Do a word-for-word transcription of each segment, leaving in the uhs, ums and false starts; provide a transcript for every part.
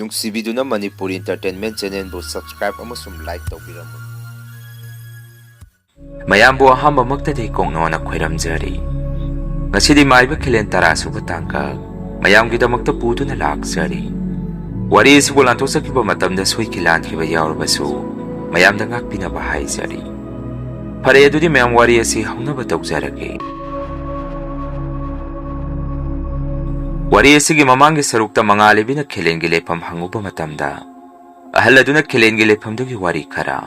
ꯅꯨꯡꯁꯤꯕꯤꯗꯨꯅ Manipuri Entertainment Channelꯕꯨ subscribe ꯑꯃꯁꯨꯡ like ꯇꯧꯕꯤꯔꯝꯃꯨ꯫ ꯃꯌꯥꯝꯕꯨ ꯑꯍꯥꯟꯕꯃꯛꯇꯗꯤ ꯀꯣꯡꯅꯣꯅ ꯈꯣꯏꯔꯝꯖꯔꯤ꯫ ꯉꯁꯤꯗꯤ ꯃꯥꯏꯕ ꯈꯤꯂꯦꯟ ꯇꯔꯥ ꯁꯨꯕ ꯇꯥꯡꯀꯛ ꯃꯌꯥꯝꯒꯤꯗꯃꯛꯇ ꯄꯨꯗꯨꯅ ꯂꯥꯛꯆꯔꯤ꯫ ꯋꯥꯔꯤ ꯑꯁꯤꯕꯨ ꯂꯥꯟꯊꯣꯛꯆꯈꯤꯕ ꯃꯇꯝꯗ ꯁꯣꯏꯈꯤ ꯂꯥꯟꯈꯤꯕ ꯌꯥꯎꯔꯕꯁꯨ ꯃꯌꯥꯝꯗ ꯉꯥꯛꯄꯤꯅꯕ ꯍꯥꯏꯖꯔꯤ꯫ ꯐꯔꯦ, ꯑꯗꯨꯗꯤ ꯃꯌꯥꯝ ꯋꯥꯔꯤ ꯑꯁꯤ ꯍꯧꯅꯕ ꯇꯧꯖꯔꯒꯦ꯫ ꯋꯥꯔꯤ ꯑꯁꯤꯒꯤ ꯃꯃꯥꯡꯒꯤ ꯁꯔꯨꯛꯇ ꯃꯉꯥꯂꯩꯕꯤꯅ ꯈꯦꯂꯦꯟꯒꯤ ꯂꯩꯐꯝ ꯍꯪꯉꯨꯕ ꯃꯇꯝꯗ, ꯑꯍꯜ ꯑꯗꯨꯅ ꯈꯦꯂꯦꯟꯒꯤ ꯂꯩꯐꯝꯗꯨꯒꯤ ꯋꯥꯔꯤ ꯈꯔ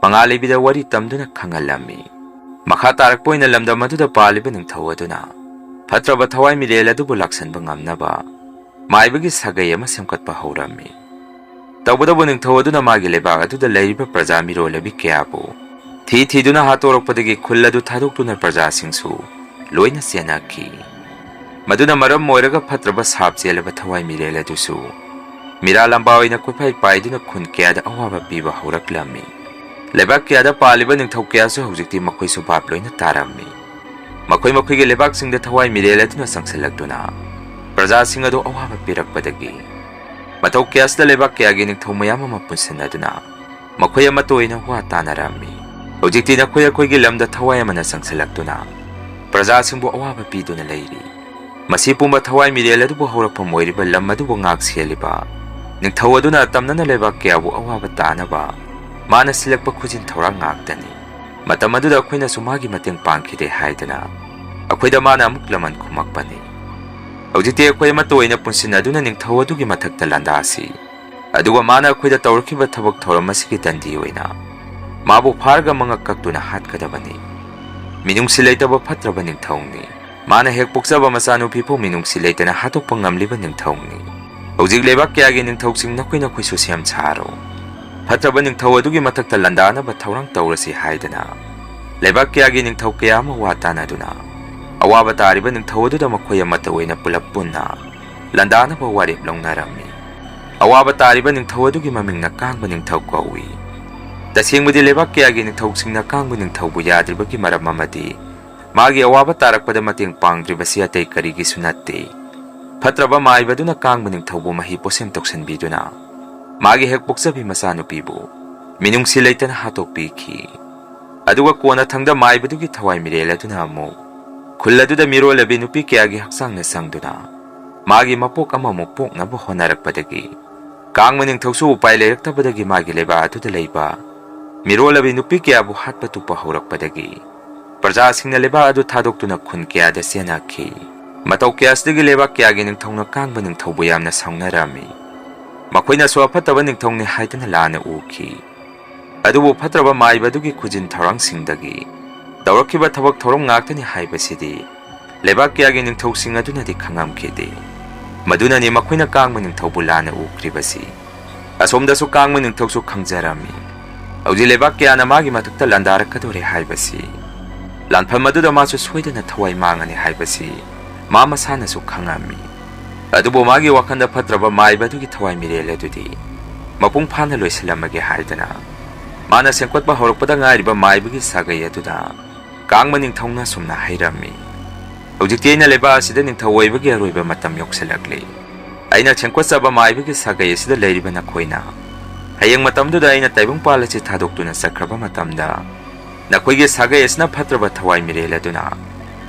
ꯃꯉꯥꯂꯩꯕꯤꯗ ꯋꯥꯔꯤ ꯇꯝꯗꯨꯅ ꯈꯪꯍꯜꯂꯝꯃꯤ꯫ ꯃꯈꯥ ꯇꯥꯔꯛꯄ ꯑꯣꯏꯅ ꯂꯝꯗꯝ ꯑꯗꯨꯗ ꯄꯥꯜꯂꯤꯕ ꯅꯤꯡꯊꯧ ꯑꯗꯨꯅ ꯐꯠꯇ꯭ꯔꯕ ꯊꯋꯥꯏ ꯃꯤꯔꯦꯜ ꯑꯗꯨꯕꯨ ꯂꯥꯛꯁꯟꯕ ꯉꯝꯅꯕ ꯃꯥꯏꯕꯒꯤ ꯁꯥꯒꯩ ꯑꯃ ꯁꯦꯝꯒꯠꯄ ꯍꯧꯔꯝꯃꯤ꯫ ꯇꯧꯕꯇꯕꯨ ꯅꯤꯡꯊꯧ ꯑꯗꯨꯅ ꯃꯥꯒꯤ ꯂꯩꯕꯥꯛ ꯑꯗꯨꯗ ꯂꯩꯔꯤꯕ ꯄ꯭ꯔꯖꯥ ꯃꯤꯔꯣꯜꯂꯕꯤ ꯀꯌꯥꯕꯨ ꯊꯤ ꯊꯤꯗꯨꯅ ꯍꯥꯠꯇꯣꯔꯛꯄꯗꯒꯤ ꯈꯨꯜ ꯑꯗꯨ ꯊꯥꯗꯣꯛꯇꯨꯅ ꯄ꯭ꯔꯖꯥꯁꯤꯡꯁꯨ ꯂꯣꯏꯅ ꯆꯦꯟꯅꯈꯤ꯫ ꯃꯗꯨꯅ ꯃꯔꯝ ꯑꯣꯏꯔꯒ ꯐꯠꯇ꯭ꯔꯕ ꯁꯥꯞ ꯆꯦꯜꯂꯕ ꯊꯋꯥꯏ ꯃꯤꯔꯦꯜ ꯑꯗꯨꯁꯨ ꯃꯤꯔꯥ ꯂꯝꯕꯥ ꯑꯣꯏꯅ ꯀꯣꯏꯄꯥꯏ ꯄꯥꯏꯗꯨꯅ ꯈꯨꯟ ꯀꯌꯥꯗ ꯑꯋꯥꯕ ꯄꯤꯕ ꯍꯧꯔꯛꯂꯝꯃꯤ꯫ ꯂꯩꯕꯥꯛ ꯀꯌꯥꯗ ꯄꯥꯜꯂꯤꯕ ꯅꯤꯡꯊꯧ ꯀꯌꯥꯁꯨ ꯍꯧꯖꯤꯛꯇꯤ ꯃꯈꯣꯏꯁꯨ ꯚꯥꯞ ꯂꯣꯏꯅ ꯇꯥꯔꯝꯃꯤ꯫ ꯃꯈꯣꯏ ꯃꯈꯣꯏꯒꯤ ꯂꯩꯕꯥꯛꯁꯤꯡꯗ ꯊꯋꯥꯏ ꯃꯤꯔꯦꯜ ꯑꯗꯨꯅ ꯆꯪꯁꯤꯜꯂꯛꯇꯨꯅ ꯄ꯭ꯔꯖꯥꯁꯤꯡ ꯑꯗꯨ ꯑꯋꯥꯕ ꯄꯤꯔꯛꯄꯗꯒꯤ ꯃꯇꯧ ꯀꯌꯥꯁꯤꯗ ꯂꯩꯕꯥꯛ ꯀꯌꯥꯒꯤ ꯅꯤꯡꯊꯧ ꯃꯌꯥꯝ ꯑꯃ ꯄꯨꯟꯁꯤꯟꯅꯗꯨꯅ ꯃꯈꯣꯏ ꯑꯃꯠꯇ ꯑꯣꯏꯅ ꯋꯥ ꯇꯥꯅꯔꯝꯃꯤ꯫ ꯍꯧꯖꯤꯛꯇꯤ ꯅꯈꯣꯏ ꯑꯩꯈꯣꯏꯒꯤ ꯂꯝꯗ ꯊꯋꯥꯏ ꯑꯃꯅ ꯆꯪꯁꯤꯜꯂꯛꯇꯨꯅ ꯄ꯭ꯔꯖꯥꯁꯤꯡꯕꯨ ꯑꯋꯥꯕ ꯄꯤꯗꯨꯅ ꯂꯩꯔꯤ꯫ ꯃꯁꯤ ꯄꯨꯝꯕ ꯊꯋꯥꯏ ꯃꯤꯔꯦꯜ ꯑꯗꯨꯕꯨ ꯍꯧꯔꯛꯐꯝ ꯑꯣꯏꯔꯤꯕ ꯂꯝ ꯑꯗꯨꯕꯨ ꯉꯥꯛ ꯁꯦꯜꯂꯤꯕ ꯅꯤꯡꯊꯧ ꯑꯗꯨꯅ ꯑꯇꯝꯅꯅ ꯂꯩꯕꯥꯛ ꯀꯌꯥꯕꯨ ꯑꯋꯥꯕ ꯇꯥꯅꯕ ꯃꯥꯅ ꯁꯤꯜꯂꯛꯄ ꯈꯨꯖꯤꯟ ꯊꯧꯔꯥꯡ ꯉꯥꯛꯇꯅꯤ꯫ ꯃꯇꯝ ꯑꯗꯨꯗ ꯑꯩꯈꯣꯏꯅꯁꯨ ꯃꯥꯒꯤ ꯃꯇꯦꯡ ꯄꯥꯡꯈꯤꯗꯦ ꯍꯥꯏꯗꯅ ꯑꯩꯈꯣꯏꯗ ꯃꯥꯅ ꯑꯃꯨꯛ ꯂꯃꯟ ꯈꯨꯝꯃꯛꯄꯅꯤ꯫ ꯍꯧꯖꯤꯛꯇꯤ ꯑꯩꯈꯣꯏ ꯑꯃꯠꯇ ꯑꯣꯏꯅ ꯄꯨꯟꯁꯤꯟꯅꯗꯨꯅ ꯅꯤꯡꯊꯧ ꯑꯗꯨꯒꯤ ꯃꯊꯛꯇ ꯂꯥꯟꯗꯥꯁꯤ꯫ ꯑꯗꯨꯒ ꯃꯥꯅ ꯑꯩꯈꯣꯏꯗ ꯇꯧꯔꯛꯈꯤꯕ ꯊꯕꯛ ꯊꯧꯔꯝ ꯑꯁꯤꯒꯤ ꯗꯟꯗꯤ ꯑꯣꯏꯅ ꯃꯥꯕꯨ ꯐꯥꯔꯒ ꯃꯉꯛ ꯀꯛꯇꯨꯅ ꯍꯥꯠꯀꯗꯕꯅꯤ꯫ ꯃꯤꯅꯨꯡꯁꯤ ꯂꯩꯇꯕ ꯐꯠꯇ꯭ꯔꯕ ꯅꯤꯡꯊꯧꯅꯤ꯫ ꯃꯥꯅ ꯍꯦꯛ ꯄꯣꯛꯆꯕ ꯃꯆꯥꯅꯨꯄꯤ ꯐꯥꯎ ꯃꯤꯅꯨꯡꯁꯤ ꯂꯩꯇꯅ ꯍꯥꯠꯇꯣꯛꯄ ꯉꯝꯂꯤꯕ ꯅꯤꯡꯊꯧꯅꯤ꯫ ꯍꯧꯖꯤꯛ ꯂꯩꯕꯥꯛ ꯀꯌꯥꯒꯤ ꯅꯤꯡꯊꯧꯁꯤꯡ ꯅꯈꯣꯏ ꯅꯈꯣꯏꯁꯨ ꯁꯦꯝ ꯁꯥꯔꯣ꯫ ꯐꯠꯇ꯭ꯔꯕ ꯅꯤꯡꯊꯧ ꯑꯗꯨꯒꯤ ꯃꯊꯛꯇ ꯂꯥꯟꯗꯥꯅꯕ ꯊꯧꯔꯥꯡ ꯇꯧꯔꯁꯤ ꯍꯥꯏꯗꯅ ꯂꯩꯕꯥꯛ ꯀꯌꯥꯒꯤ ꯅꯤꯡꯊꯧ ꯀꯌꯥ ꯑꯃ ꯋꯥ ꯇꯥꯅꯗꯨꯅ ꯑꯋꯥꯕ ꯇꯥꯔꯤꯕ ꯅꯤꯡꯊꯧ ꯑꯗꯨꯗ ꯃꯈꯣꯏ ꯑꯃꯠꯇ ꯑꯣꯏꯅ ꯄꯨꯂꯞ ꯄꯨꯟꯅ ꯂꯥꯟꯗꯥꯅꯕ ꯋꯥꯔꯦꯞ ꯂꯧꯅꯔꯝꯃꯤ꯫ ꯑꯋꯥꯕ ꯇꯥꯔꯤꯕ ꯅꯤꯡꯊꯧ ꯑꯗꯨꯒꯤ ꯃꯃꯤꯡꯅ ꯀꯥꯡꯕ ꯅꯤꯡꯊꯧ ꯀꯧꯏ꯫ ꯇꯁꯦꯡꯕꯗꯤ ꯂꯩꯕꯥꯛ ꯀꯌꯥꯒꯤ ꯅꯤꯡꯊꯧꯁꯤꯡꯅ ꯀꯥꯡꯕ ꯅꯤꯡꯊꯧꯕꯨ ꯌꯥꯗ꯭ꯔꯤꯕꯒꯤ ꯃꯔꯝ ꯑꯃꯗꯤ ꯃꯥꯒꯤ ꯑꯋꯥꯕ ꯇꯥꯔꯛꯄꯗ ꯃꯇꯦꯡ ꯄꯥꯡꯗ꯭ꯔꯤꯕꯁꯤ ꯑꯇꯩ ꯀꯔꯤꯒꯤꯁꯨ ꯅꯠꯇꯦ꯫ ꯐꯠꯇ꯭ꯔꯕ ꯃꯥꯏꯕꯗꯨꯅ ꯀꯥꯡꯕ ꯅꯤꯡꯊꯧꯕꯨ ꯃꯍꯩ ꯄꯣꯠꯁꯦꯝ ꯇꯧꯁꯤꯟꯕꯤꯗꯨꯅ ꯃꯥꯒꯤ ꯍꯦꯛ ꯄꯣꯛꯆꯕꯤ ꯃꯆꯥꯅꯨꯄꯤꯕꯨ ꯃꯤꯅꯨꯡꯁꯤ ꯂꯩꯇꯅ ꯍꯥꯠꯇꯣꯛꯄꯤꯈꯤ꯫ ꯑꯗꯨꯒ ꯀꯣꯟꯅ ꯊꯪꯗ ꯃꯥꯏꯕꯗꯨꯒꯤ ꯊꯋꯥꯏ ꯃꯤꯔꯦꯜ ꯑꯗꯨꯅ ꯑꯃꯨꯛ ꯈꯨꯜ ꯑꯗꯨꯗ ꯃꯤꯔꯣꯜꯂꯕꯤ ꯅꯨꯄꯤ ꯀꯌꯥꯒꯤ ꯍꯛꯆꯥꯡꯅ ꯆꯪꯗꯨꯅ ꯃꯥꯒꯤ ꯃꯄꯣꯛ ꯑꯃꯃꯨꯛ ꯄꯣꯛꯅꯕ ꯍꯣꯠꯅꯔꯛꯄꯗꯒꯤ ꯀꯥꯡꯕ ꯅꯤꯡꯊꯧꯁꯨ ꯎꯄꯥꯏ ꯂꯩꯔꯛꯇꯕꯗꯒꯤ ꯃꯥꯒꯤ ꯂꯩꯕꯥꯛ ꯑꯗꯨꯗ ꯂꯩꯕ ꯃꯤꯔꯣꯜꯂꯕꯤ ꯅꯨꯄꯤ ꯀꯌꯥꯕꯨ ꯍꯥꯠꯄ ꯇꯨꯞꯄ ꯍꯧꯔꯛꯄꯗꯒꯤ ꯄ꯭ꯔꯖꯥꯁꯤꯡꯅ ꯂꯩꯕꯥꯛ ꯑꯗꯨ ꯊꯥꯗꯣꯛꯇꯨꯅ ꯈꯨꯟ ꯀꯌꯥꯗ ꯆꯦꯟꯅꯈꯤ꯫ ꯃꯇꯧ ꯀꯌꯥꯁꯤꯗꯒꯤ ꯂꯩꯕꯥꯛ ꯀꯌꯥꯒꯤ ꯅꯤꯡꯊꯧꯅ ꯀꯥꯡꯕ ꯅꯤꯡꯊꯧꯕꯨ ꯌꯥꯝꯅ ꯁꯥꯎꯅꯔꯝꯃꯤ꯫ ꯃꯈꯣꯏꯅꯁꯨ ꯑꯐꯠꯇꯕ ꯅꯤꯡꯊꯧꯅꯤ ꯍꯥꯏꯗꯨꯅ ꯂꯥꯟꯅ ꯎꯈꯤ꯫ ꯑꯗꯨꯕꯨ ꯐꯠꯇ꯭ꯔꯕ ꯃꯥꯏꯕ ꯑꯗꯨꯒꯤ ꯈꯨꯖꯤꯟ ꯊꯧꯔꯥꯡꯁꯤꯡꯗꯒꯤ ꯇꯧꯔꯛꯈꯤꯕ ꯊꯕꯛ ꯊꯧꯔꯝ ꯉꯥꯛꯇꯅꯤ ꯍꯥꯏꯕꯁꯤꯗꯤ ꯂꯩꯕꯥꯛ ꯀꯌꯥꯒꯤ ꯅꯤꯡꯊꯧꯁꯤꯡ ꯑꯗꯨꯅꯗꯤ ꯈꯪꯉꯝꯈꯤꯗꯦ꯫ ꯃꯗꯨꯅꯅꯤ ꯃꯈꯣꯏꯅ ꯀꯥꯡꯕ ꯅꯤꯡꯊꯧꯕꯨ ꯂꯥꯟꯅ ꯎꯈ꯭ꯔꯤꯕꯁꯤ꯫ ꯑꯁꯣꯝꯗꯁꯨ ꯀꯥꯡꯕ ꯅꯤꯡꯊꯧꯁꯨ ꯈꯪꯖꯔꯝꯃꯤ, ꯍꯧꯖꯤꯛ ꯂꯩꯕꯥꯛ ꯀꯌꯥꯅ ꯃꯥꯒꯤ ꯃꯊꯛꯇ ꯂꯥꯟꯗꯥꯔꯛꯀꯗꯧꯔꯦ ꯍꯥꯏꯕꯁꯤ꯫ ꯂꯥꯟꯐꯝ ꯑꯗꯨꯗ ꯃꯥꯁꯨ ꯁꯣꯏꯗꯅ ꯊꯋꯥꯏ ꯃꯥꯡꯉꯅꯤ ꯍꯥꯏꯕꯁꯤ ꯃꯥ ꯃꯁꯥꯅꯁꯨ ꯈꯪꯉꯝꯃꯤ꯫ ꯑꯗꯨꯕꯨ ꯃꯥꯒꯤ ꯋꯥꯈꯜꯗ ꯐꯠꯇ꯭ꯔꯕ ꯃꯥꯏꯕ ꯑꯗꯨꯒꯤ ꯊꯋꯥꯏ ꯃꯤꯔꯦꯜ ꯑꯗꯨꯗꯤ ꯃꯄꯨꯡ ꯐꯥꯅ ꯂꯣꯏꯁꯤꯜꯂꯝꯃꯒꯦ ꯍꯥꯏꯗꯅ ꯃꯥꯅ ꯁꯦꯝꯒꯠꯄ ꯍꯧꯔꯛꯄꯗ ꯉꯥꯏꯔꯤꯕ ꯃꯥꯏꯕꯒꯤ ꯁꯥꯒꯩ ꯑꯗꯨꯗ ꯀꯥꯡꯕ ꯅꯤꯡꯊꯧꯅ ꯑꯁꯨꯝꯅ ꯍꯥꯏꯔꯝꯃꯤ, "ꯍꯧꯖꯤꯛꯇꯤ ꯑꯩꯅ ꯂꯩꯕꯥꯛ ꯑꯁꯤꯗ ꯅꯤꯡꯊꯧ ꯑꯣꯏꯕꯒꯤ ꯑꯔꯣꯏꯕ ꯃꯇꯝ ꯌꯧꯁꯤꯜꯂꯛꯂꯦ꯫ ꯑꯩꯅ ꯁꯦꯝꯒꯠꯆꯕ ꯃꯥꯏꯕꯒꯤ ꯁꯥꯒꯩ ꯑꯁꯤꯗ ꯂꯩꯔꯤꯕ ꯅꯈꯣꯏꯅ ꯍꯌꯦꯡ ꯃꯇꯝꯗꯨꯗ ꯑꯩꯅ ꯇꯥꯏꯕꯪꯄꯥꯜ ꯑꯁꯤ ꯊꯥꯗꯣꯛꯇꯨꯅ ꯆꯠꯈ꯭ꯔꯕ ꯃꯇꯝꯗ ꯅꯈꯣꯏꯒꯤ ꯁꯥꯒꯩ ꯑꯁꯤꯅ ꯐꯠꯇ꯭ꯔꯕ ꯊꯋꯥꯏ ꯃꯤꯔꯦꯜ ꯑꯗꯨꯅ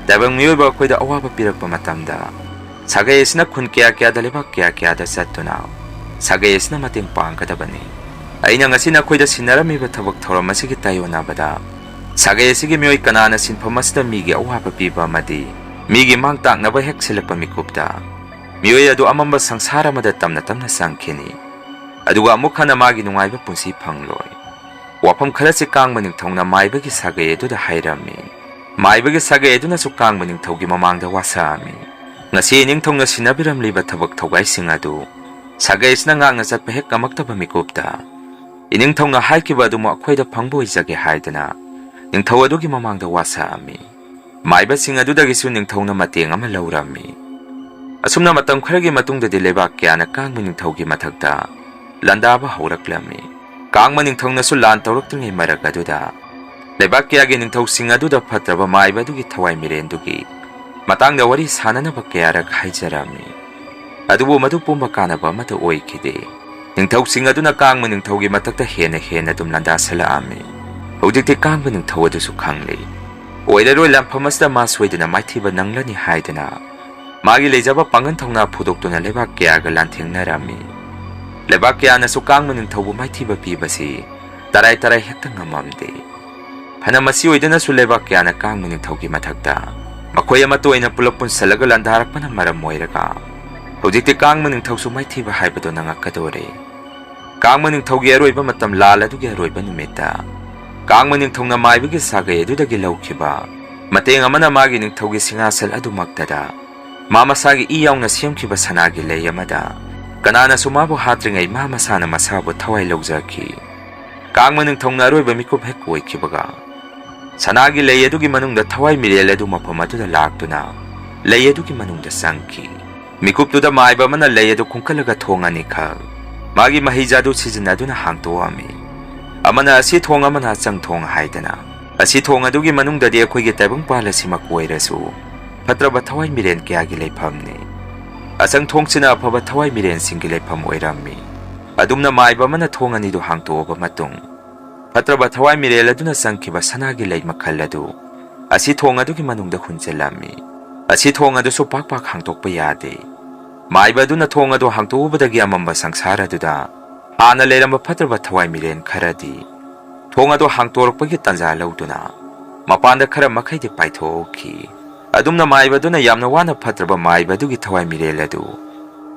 ꯇꯥꯏꯕꯪ ꯃꯤꯑꯣꯏꯕ ꯑꯩꯈꯣꯏꯗ ꯑꯋꯥꯕ ꯄꯤꯔꯛꯄ ꯃꯇꯝꯗ ꯁꯥꯒꯩ ꯑꯁꯤꯅ ꯈꯨꯟ ꯀꯌꯥ ꯀꯌꯥꯗ ꯂꯩꯕꯥꯛ ꯀꯌꯥ ꯀꯌꯥꯗ ꯆꯠꯇꯨꯅ ꯁꯥꯒꯩ ꯑꯁꯤꯅ ꯃꯇꯦꯡ ꯄꯥꯡꯒꯗꯕꯅꯤ꯫ ꯑꯩꯅ ꯉꯁꯤ ꯅꯈꯣꯏꯗ ꯁꯤꯟꯅꯔꯝꯃꯤꯕ ꯊꯕꯛ ꯊꯧꯔꯝ ꯑꯁꯤꯒꯤ ꯇꯥꯏꯑꯣꯟꯅꯕꯗ ꯁꯥꯒꯩ ꯑꯁꯤꯒꯤ ꯃꯤꯑꯣꯏ ꯀꯅꯥꯅ ꯁꯤꯟꯐꯝ ꯑꯁꯤꯗ ꯃꯤꯒꯤ ꯑꯋꯥꯕ ꯄꯤꯕ ꯑꯃꯗꯤ ꯃꯤꯒꯤ ꯃꯥꯡ ꯇꯥꯛꯅꯕ ꯍꯦꯛ ꯁꯤꯜꯂꯛꯄ ꯃꯤꯀꯨꯞꯇ ꯃꯤꯑꯣꯏ ꯑꯗꯨ ꯑꯃꯝꯕ ꯁꯪꯁꯥꯔ ꯑꯃꯗ ꯇꯞꯅ ꯇꯞꯅ ꯆꯪꯈꯤꯅꯤ꯫ ꯑꯗꯨꯒ ꯑꯃꯨꯛ ꯍꯟꯅ ꯃꯥꯒꯤ ꯅꯨꯡꯉꯥꯏꯕ ꯄꯨꯟꯁꯤ ꯐꯪꯂꯣꯏ꯫" ꯋꯥꯐꯝ ꯈꯔꯁꯤ ꯀꯥꯡꯕ ꯅꯤꯡꯊꯧꯅ ꯃꯥꯏꯕꯒꯤ ꯁꯥꯒꯩ ꯑꯗꯨꯗ ꯍꯥꯏꯔꯝꯃꯤ꯫ ꯃꯥꯏꯕꯒꯤ ꯁꯥꯒꯩ ꯑꯗꯨꯅꯁꯨ ꯀꯥꯡꯕ ꯅꯤꯡꯊꯧꯒꯤ ꯃꯃꯥꯡꯗ ꯋꯥꯁꯛꯑꯝꯃꯤ, "ꯉꯁꯤ ꯏꯅꯤꯡꯊꯧꯅ ꯁꯤꯟꯅꯕꯤꯔꯝꯂꯤꯕ ꯊꯕꯛ ꯊꯧꯒꯥꯏꯁꯤꯡ ꯑꯗꯨ ꯁꯥꯒꯩ ꯑꯁꯤꯅ ꯉꯥꯛꯅ ꯆꯠꯄ ꯍꯦꯛ ꯉꯝꯃꯛꯇꯕ ꯃꯤꯀꯨꯞꯇ ꯏꯅꯤꯡꯊꯧꯅ ꯍꯥꯏꯈꯤꯕ ꯑꯗꯨꯃꯛ ꯑꯩꯈꯣꯏꯗ ꯐꯪꯕ ꯑꯣꯏꯖꯒꯦ" ꯍꯥꯏꯗꯅ ꯅꯤꯡꯊꯧ ꯑꯗꯨꯒꯤ ꯃꯃꯥꯡꯗ ꯋꯥꯁꯛꯑꯝꯃꯤ꯫ ꯃꯥꯏꯕꯁꯤꯡ ꯑꯗꯨꯗꯒꯤꯁꯨ ꯅꯤꯡꯊꯧꯅ ꯃꯇꯦꯡ ꯑꯃ ꯂꯧꯔꯝꯃꯤ꯫ ꯑꯁꯨꯝꯅ ꯃꯇꯝ ꯈꯔꯒꯤ ꯃꯇꯨꯡꯗꯗꯤ ꯂꯩꯕꯥꯛ ꯀꯌꯥꯅ ꯀꯥꯡꯕ ꯅꯤꯡꯊꯧꯒꯤ ꯃꯊꯛꯇ ꯂꯥꯟꯗꯥꯕ ꯍꯧꯔꯛꯂꯝꯃꯤ꯫ ꯀꯥꯡꯕ ꯅꯤꯡꯊꯧꯅꯁꯨ ꯂꯥꯟ ꯇꯧꯔꯛꯇ꯭ꯔꯤꯉꯩ ꯃꯔꯛ ꯑꯗꯨꯗ ꯂꯩꯕꯥꯛ ꯀꯌꯥꯒꯤ ꯅꯤꯡꯊꯧꯁꯤꯡ ꯑꯗꯨꯗ ꯐꯠꯇ꯭ꯔꯕ ꯃꯥꯏꯕ ꯑꯗꯨꯒꯤ ꯊꯋꯥꯏ ꯃꯤꯔꯦꯟꯗꯨꯒꯤ ꯃꯇꯥꯡꯗ ꯋꯥꯔꯤ ꯁꯥꯅꯅꯕ ꯀꯌꯥꯔꯛ ꯍꯥꯏꯖꯔꯝꯃꯤ꯫ ꯑꯗꯨꯕꯨ ꯃꯗꯨ ꯄꯨꯝꯕ ꯀꯥꯟꯅꯕ ꯑꯃꯠꯇ ꯑꯣꯏꯈꯤꯗꯦ꯫ ꯅꯤꯡꯊꯧꯁꯤꯡ ꯑꯗꯨꯅ ꯀꯥꯡꯕ ꯅꯤꯡꯊꯧꯒꯤ ꯃꯊꯛꯇ ꯍꯦꯟꯅ ꯍꯦꯟꯅ ꯑꯗꯨꯝ ꯂꯥꯟꯗꯥꯁꯜꯂꯛꯑꯝꯃꯤ꯫ ꯍꯧꯖꯤꯛꯇꯤ ꯀꯥꯡꯕ ꯅꯤꯡꯊꯧ ꯑꯗꯨꯁꯨ ꯈꯪꯂꯦ꯫ ꯑꯣꯏꯔꯔꯣꯏ ꯂꯥꯟꯐꯝ ꯑꯁꯤꯗ ꯃꯥ ꯁꯣꯏꯗꯅ ꯃꯥꯏꯊꯤꯕ ꯅꯪꯂꯅꯤ ꯍꯥꯏꯗꯅ ꯃꯥꯒꯤ ꯂꯩꯖꯕ ꯄꯥꯡꯒꯜ ꯊꯧꯅꯥ ꯐꯨꯗꯣꯛꯇꯨꯅ ꯂꯩꯕꯥꯛ ꯀꯌꯥꯒ ꯂꯥꯟꯊꯦꯡꯅꯔꯝꯃꯤ꯫ ꯂꯩꯕꯥꯛ ꯀꯌꯥꯅꯁꯨ ꯀꯥꯡꯕ ꯅꯤꯡꯊꯧꯕꯨ ꯃꯥꯏꯊꯤꯕ ꯄꯤꯕꯁꯤ ꯇꯔꯥꯏ ꯇꯔꯥꯏ ꯍꯦꯛꯇ ꯉꯝꯃꯝꯗꯦ꯫ ꯐꯅ ꯃꯁꯤ ꯑꯣꯏꯗꯨꯅꯁꯨ ꯂꯩꯕꯥꯛ ꯀꯌꯥꯅ ꯀꯥꯡꯕ ꯅꯤꯡꯊꯧꯒꯤ ꯃꯊꯛꯇ ꯃꯈꯣꯏ ꯑꯃꯠꯇ ꯑꯣꯏꯅ ꯄꯨꯂꯞ ꯄꯨꯟꯁꯤꯜꯂꯒ ꯂꯥꯟꯗꯥꯔꯛꯄꯅ ꯃꯔꯝ ꯑꯣꯏꯔꯒ ꯍꯧꯖꯤꯛꯇꯤ ꯀꯥꯡꯕ ꯅꯤꯡꯊꯧꯁꯨ ꯃꯥꯏꯊꯤꯕ ꯍꯥꯏꯕꯗꯨ ꯅꯪꯉꯛꯀꯗꯣꯔꯦ꯫ ꯀꯥꯡꯕ ꯅꯤꯡꯊꯧꯒꯤ ꯑꯔꯣꯏꯕ ꯃꯇꯝ, ꯂꯥꯜ ꯑꯗꯨꯒꯤ ꯑꯔꯣꯏꯕ ꯅꯨꯃꯤꯠꯇ ꯀꯥꯡꯕ ꯅꯤꯡꯊꯧꯅ ꯃꯥꯏꯕꯒꯤ ꯁꯥꯒꯩ ꯑꯗꯨꯗꯒꯤ ꯂꯧꯈꯤꯕ ꯃꯇꯦꯡ ꯑꯃꯅ ꯃꯥꯒꯤ ꯅꯤꯡꯊꯧꯒꯤ ꯁꯤꯡꯍꯥꯁꯜ ꯑꯗꯨꯃꯛꯇꯗ ꯃꯥ ꯃꯁꯥꯒꯤ ꯏ ꯌꯥꯎꯅ ꯁꯦꯝꯈꯤꯕ ꯁꯅꯥꯒꯤ ꯂꯩ ꯑꯃꯗ ꯀꯅꯥꯅꯁꯨ ꯃꯥꯕꯨ ꯍꯥꯠꯇ꯭ꯔꯤꯉꯩ ꯃꯥ ꯃꯁꯥꯅ ꯃꯁꯥꯕꯨ ꯊꯋꯥꯏ ꯂꯧꯖꯈꯤ꯫ ꯀꯥꯡꯕ ꯅꯤꯡꯊꯧꯅ ꯑꯔꯣꯏꯕ ꯃꯤꯀꯨꯞ ꯍꯦꯛ ꯑꯣꯏꯈꯤꯕꯒ ꯁꯅꯥꯒꯤ ꯂꯩ ꯑꯗꯨꯒꯤ ꯃꯅꯨꯡꯗ ꯊꯋꯥꯏ ꯃꯤꯔꯦꯜ ꯑꯗꯨ ꯃꯐꯝ ꯑꯗꯨꯗ ꯂꯥꯛꯇꯨꯅ ꯂꯩ ꯑꯗꯨꯒꯤ ꯃꯅꯨꯡꯗ ꯆꯪꯈꯤ꯫ ꯃꯤꯀꯨꯞꯇꯨꯗ ꯃꯥꯏꯕ ꯑꯃꯅ ꯂꯩ ꯑꯗꯨ ꯈꯨꯟꯀꯠꯂꯒ ꯊꯣꯡ ꯑꯅꯤꯈꯛ ꯃꯥꯒꯤ ꯃꯍꯩ ꯖꯥꯗꯨ ꯁꯤꯖꯤꯟꯅꯗꯨꯅ ꯍꯥꯡꯇꯣꯛꯑꯝꯃꯤ꯫ ꯑꯃꯅ ꯑꯁꯤ ꯊꯣꯡ, ꯑꯃꯅ ꯑꯆꯪ ꯊꯣꯡ ꯍꯥꯏꯗꯅ꯫ ꯑꯁꯤ ꯊꯣꯡ ꯑꯗꯨꯒꯤ ꯃꯅꯨꯡꯗꯗꯤ ꯑꯩꯈꯣꯏꯒꯤ ꯇꯥꯏꯕꯪꯄꯥꯜ ꯑꯁꯤꯃꯛ ꯑꯣꯏꯔꯁꯨ ꯐꯠꯇ꯭ꯔꯕ ꯊꯋꯥꯏ ꯃꯤꯔꯦꯟ ꯀꯌꯥꯒꯤ ꯂꯩꯐꯝꯅꯤ꯫ ꯑꯆꯪ ꯊꯣꯡꯁꯤꯅ ꯑꯐꯕ ꯊꯋꯥꯏ ꯃꯤꯔꯦꯟꯁꯤꯡꯒꯤ ꯂꯩꯐꯝ ꯑꯣꯏꯔꯝꯃꯤ꯫ ꯑꯗꯨꯝꯅ ꯃꯥꯏꯕ ꯑꯃꯅ ꯊꯣꯡ ꯑꯅꯤꯗꯨ ꯍꯥꯡꯇꯣꯛꯑꯕ ꯃꯇꯨꯡ ꯐꯠꯇ꯭ꯔꯕ ꯊꯋꯥꯏ ꯃꯤꯔꯦꯜ ꯑꯗꯨꯅ ꯆꯪꯈꯤꯕ ꯁꯅꯥꯒꯤ ꯂꯩ ꯃꯈꯜ ꯑꯗꯨ ꯑꯁꯤ ꯊꯣꯡ ꯑꯗꯨꯒꯤ ꯃꯅꯨꯡꯗ ꯍꯨꯟꯖꯤꯜꯂꯝꯃꯤ꯫ ꯑꯁꯤ ꯊꯣꯡ ꯑꯗꯨꯁꯨ ꯄꯥꯛ ꯄꯥꯛ ꯍꯥꯡꯗꯣꯛꯄ ꯌꯥꯗꯦ꯫ ꯃꯥꯏꯕ ꯑꯗꯨꯅ ꯊꯣꯡ ꯑꯗꯨ ꯍꯥꯡꯇꯣꯛꯎꯕꯗꯒꯤ ꯑꯃꯝꯕ ꯁꯪꯁꯥꯔ ꯑꯗꯨꯗ ꯍꯥꯟꯅ ꯂꯩꯔꯝꯕ ꯐꯠꯇ꯭ꯔꯕ ꯊꯋꯥꯏ ꯃꯤꯔꯦꯟ ꯈꯔꯗꯤ ꯊꯣꯡ ꯑꯗꯨ ꯍꯥꯡꯇꯣꯔꯛꯄꯒꯤ ꯇꯥꯟꯖꯥ ꯂꯧꯗꯨꯅ ꯃꯄꯥꯟꯗ ꯈꯔ ꯃꯈꯩꯗꯤ ꯄꯥꯏꯊꯣꯛꯈꯤ꯫ ꯑꯗꯨꯝꯅ ꯃꯥꯏꯕ ꯑꯗꯨꯅ ꯌꯥꯝꯅ ꯋꯥꯅ ꯐꯠꯇ꯭ꯔꯕ ꯃꯥꯏꯕ ꯑꯗꯨꯒꯤ ꯊꯋꯥꯏ ꯃꯤꯔꯦꯜ ꯑꯗꯨ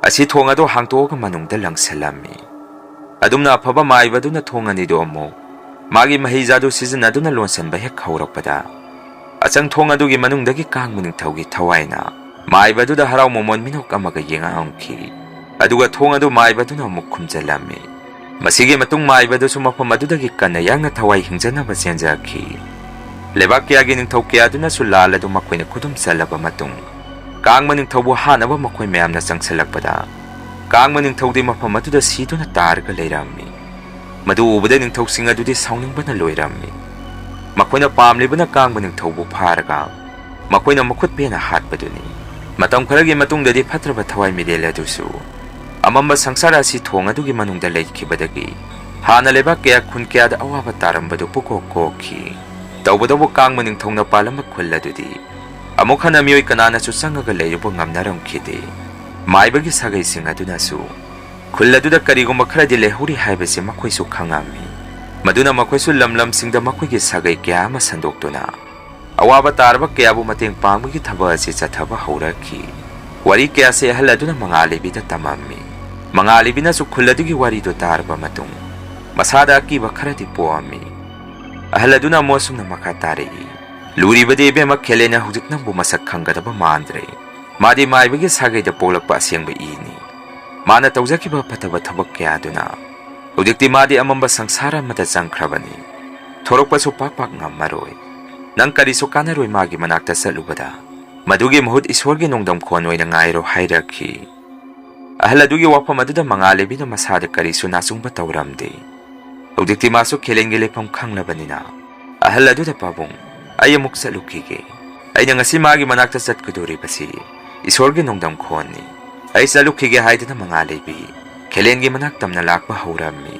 ꯑꯁꯤ ꯊꯣꯡ ꯑꯗꯨ ꯍꯥꯡꯇꯣꯛꯑꯒ ꯃꯅꯨꯡꯗ ꯂꯪꯁꯤꯜꯂꯝꯃꯤ꯫ ꯑꯗꯨꯝꯅ ꯑꯐꯕ ꯃꯥꯏꯕ ꯑꯗꯨꯅ ꯊꯣꯡ ꯑꯅꯤꯗꯨ ꯑꯃꯨꯛ ꯃꯥꯒꯤ ꯃꯍꯩ ꯖꯥꯗꯨ ꯁꯤꯖꯤꯟꯅꯗꯨꯅ ꯂꯣꯟꯁꯤꯟꯕ ꯍꯦꯛ ꯍꯧꯔꯛꯄꯗ, ꯑꯆꯪ ꯊꯣꯡ ꯑꯗꯨꯒꯤ ꯃꯅꯨꯡꯗꯒꯤ ꯀꯥꯡꯕ ꯅꯤꯡꯊꯧꯒꯤ ꯊꯋꯥꯏꯅ ꯃꯥꯏꯕ ꯑꯗꯨꯗ ꯍꯔꯥꯎ ꯃꯃꯣꯟ ꯃꯤꯅꯣꯛ ꯑꯃꯒ ꯌꯦꯡꯉꯛꯑꯝꯈꯤ꯫ ꯑꯗꯨꯒ ꯊꯣꯡ ꯑꯗꯨ ꯃꯥꯏꯕ ꯑꯗꯨꯅ ꯑꯃꯨꯛ ꯈꯨꯝꯖꯤꯜꯂꯝꯃꯤ꯫ ꯃꯁꯤꯒꯤ ꯃꯇꯨꯡ ꯃꯥꯏꯕ ꯑꯗꯨꯁꯨ ꯃꯐꯝ ꯑꯗꯨꯗꯒꯤ ꯀꯟꯅ ꯌꯥꯡꯅ ꯊꯋꯥꯏ ꯍꯤꯡꯖꯅꯕ ꯆꯦꯟꯖꯈꯤ꯫ ꯂꯩꯕꯥꯛ ꯀꯌꯥꯒꯤ ꯅꯤꯡꯊꯧ ꯀꯌꯥꯗꯨꯅꯁꯨ ꯂꯥꯜ ꯑꯗꯨ ꯃꯈꯣꯏꯅ ꯈꯨꯗꯨꯝ ꯆꯜꯂꯕ ꯃꯇꯨꯡ, ꯀꯥꯡꯕ ꯅꯤꯡꯊꯧꯕꯨ ꯍꯥꯠꯅꯕ ꯃꯈꯣꯏ ꯃꯌꯥꯝꯅ ꯆꯪꯁꯤꯜꯂꯛꯄꯗ, ꯀꯥꯡꯕ ꯅꯤꯡꯊꯧꯗꯤ ꯃꯐꯝ ꯑꯗꯨꯗ ꯁꯤꯗꯨꯅ ꯇꯥꯔꯒ ꯂꯩꯔꯝꯃꯤ꯫ ꯃꯗꯨ ꯎꯕꯗ ꯅꯤꯡꯊꯧꯁꯤꯡ ꯑꯗꯨꯗꯤ ꯁꯥꯎꯅꯤꯡꯕꯅ ꯂꯣꯏꯔꯝꯃꯤ꯫ ꯃꯈꯣꯏꯅ ꯄꯥꯝꯂꯤꯕꯅ ꯀꯥꯡꯕ ꯅꯤꯡꯊꯧꯕꯨ ꯐꯥꯔꯒ ꯃꯈꯣꯏꯅ ꯃꯈꯨꯠ ꯄꯦꯟꯅ ꯍꯥꯠꯄꯗꯨꯅꯤ꯫ ꯃꯇꯝ ꯈꯔꯒꯤ ꯃꯇꯨꯡꯗꯗꯤ ꯐꯠꯇ꯭ꯔꯕ ꯊꯋꯥꯏ ꯃꯤꯔꯦꯜ ꯑꯗꯨꯁꯨ ꯑꯃꯝꯕ ꯁꯪꯁꯥꯔ ꯑꯁꯤ ꯊꯣꯡ ꯑꯗꯨꯒꯤ ꯃꯅꯨꯡꯗ ꯂꯩꯈꯤꯕꯗꯒꯤ ꯍꯥꯟꯅ ꯂꯩꯕꯥꯛ ꯀꯌꯥ ꯈꯨꯟ ꯀꯌꯥꯗ ꯑꯋꯥꯕ ꯇꯥꯔꯝꯕꯗꯨ ꯄꯨꯀꯣꯛ ꯀꯣꯛꯈꯤ꯫ ꯇꯧꯕꯇꯕꯨ ꯀꯥꯡꯕ ꯅꯤꯡꯊꯧꯅ ꯄꯥꯜꯂꯝꯕ ꯈꯨꯜ ꯑꯗꯨꯗꯤ ꯑꯃꯨꯛ ꯍꯟꯅ ꯃꯤꯑꯣꯏ ꯀꯅꯥꯅꯁꯨ ꯆꯪꯉꯒ ꯂꯩꯔꯨꯕ ꯉꯝꯅꯔꯝꯈꯤꯗꯦ꯫ ꯃꯥꯏꯕꯒꯤ ꯁꯥꯒꯩꯁꯤꯡ ꯑꯗꯨꯅꯁꯨ ꯈꯨꯜ ꯑꯗꯨꯗ ꯀꯔꯤꯒꯨꯝꯕ ꯈꯔꯗꯤ ꯂꯩꯍꯧꯔꯤ ꯍꯥꯏꯕꯁꯤ ꯃꯈꯣꯏꯁꯨ ꯈꯪꯉꯝꯃꯤ꯫ ꯃꯗꯨꯅ ꯃꯈꯣꯏꯁꯨ ꯂꯝ ꯂꯝꯁꯤꯡꯗ ꯃꯈꯣꯏꯒꯤ ꯁꯥꯒꯩ ꯀꯌꯥ ꯑꯃ ꯁꯟꯗꯣꯛꯇꯨꯅ ꯑꯋꯥꯕ ꯇꯥꯔꯕ ꯀꯌꯥꯕꯨ ꯃꯇꯦꯡ ꯄꯥꯡꯕꯒꯤ ꯊꯕꯛ ꯑꯁꯤ ꯆꯠꯊꯕ ꯍꯧꯔꯛꯈꯤ꯫ ꯋꯥꯔꯤ ꯀꯌꯥꯁꯤ ꯑꯍꯜ ꯑꯗꯨꯅ ꯃꯉꯥꯜ ꯂꯩꯕꯤꯗ ꯇꯝꯃꯝꯃꯤ꯫ ꯃꯉꯥꯜ ꯂꯩꯕꯤꯅꯁꯨ ꯈꯨꯜ ꯑꯗꯨꯒꯤ ꯋꯥꯔꯤꯗꯨ ꯇꯥꯔꯕ ꯃꯇꯨꯡ ꯃꯁꯥꯗ ꯑꯀꯤꯕ ꯈꯔꯗꯤ ꯄꯣꯛꯑꯝꯃꯤ꯫ ꯑꯍꯜ ꯑꯗꯨꯅ ꯑꯃꯨꯛ ꯑꯁꯨꯝꯅ ꯃꯈꯥ ꯇꯥꯔꯛꯏ, "ꯂꯨꯔꯤꯕꯗꯤ ꯏꯕꯦꯝꯃ ꯈꯦꯂꯦꯟꯅ ꯍꯧꯖꯤꯛ ꯅꯪꯕꯨ ꯃꯁꯛ ꯈꯪꯒꯗꯕ ꯃꯥꯟꯗ꯭ꯔꯦ꯫ ꯃꯥꯗꯤ ꯃꯥꯏꯕꯒꯤ ꯁꯥꯒꯩꯗ ꯄꯣꯛꯂꯛꯄ ꯑꯁꯦꯡꯕ ꯏꯅꯤ꯫ ꯃꯥꯅ ꯇꯧꯖꯈꯤꯕ ꯐꯠꯇꯕ ꯊꯕꯛ ꯀꯌꯥꯗꯨꯅ ꯍꯧꯖꯤꯛꯇꯤ ꯃꯥꯗꯤ ꯑꯃꯝꯕ ꯁꯪꯁꯥꯔ ꯑꯃꯗ ꯆꯪꯈ꯭ꯔꯕꯅꯤ꯫ ꯊꯣꯔꯛꯄꯁꯨ ꯄꯥꯛ ꯄꯥꯛ ꯉꯝꯃꯔꯣꯏ꯫ ꯅꯪ ꯀꯔꯤꯁꯨ ꯀꯥꯟꯅꯔꯣꯏ ꯃꯥꯒꯤ ꯃꯅꯥꯛꯇ ꯆꯠꯂꯨꯕꯗ꯫ ꯃꯗꯨꯒꯤ ꯃꯍꯨꯠ ꯏꯁꯣꯔꯒꯤ ꯅꯣꯡꯗꯝꯈꯣꯟ ꯑꯣꯏꯅ ꯉꯥꯏꯔꯣ" ꯍꯥꯏꯔꯛꯈꯤ꯫ ꯑꯍꯜ ꯑꯗꯨꯒꯤ ꯋꯥꯐꯝ ꯑꯗꯨꯗ ꯃꯉꯥꯜ ꯂꯩꯕꯤꯅ ꯃꯁꯥꯗ ꯀꯔꯤꯁꯨ ꯅꯥꯆꯨꯡꯕ ꯇꯧꯔꯝꯗꯦ꯫ ꯍꯧꯖꯤꯛꯇꯤ ꯃꯥꯁꯨ ꯈꯦꯂꯦꯟꯒꯤ ꯂꯩꯐꯝ ꯈꯪꯂꯕꯅꯤꯅ ꯑꯍꯜ ꯑꯗꯨꯗ, "ꯄꯥꯕꯨꯡ, ꯑꯩ ꯑꯃꯨꯛ ꯆꯠꯂꯨꯈꯤꯒꯦ꯫ ꯑꯩꯅ ꯉꯁꯤ ꯃꯥꯒꯤ ꯃꯅꯥꯛꯇ ꯆꯠꯀꯗꯣꯔꯤꯕꯁꯤ ꯏꯁꯣꯔꯒꯤ ꯅꯣꯡꯗꯝꯈꯣꯟꯅꯤ꯫ ꯑꯩ ꯆꯠꯂꯨꯈꯤꯒꯦ" ꯍꯥꯏꯗꯨꯅ ꯃꯉꯥꯜ ꯂꯩꯕꯤ ꯈꯦꯂꯦꯟꯒꯤ ꯃꯅꯥꯛ ꯇꯝꯅ ꯂꯥꯛꯄ ꯍꯧꯔꯝꯃꯤ꯫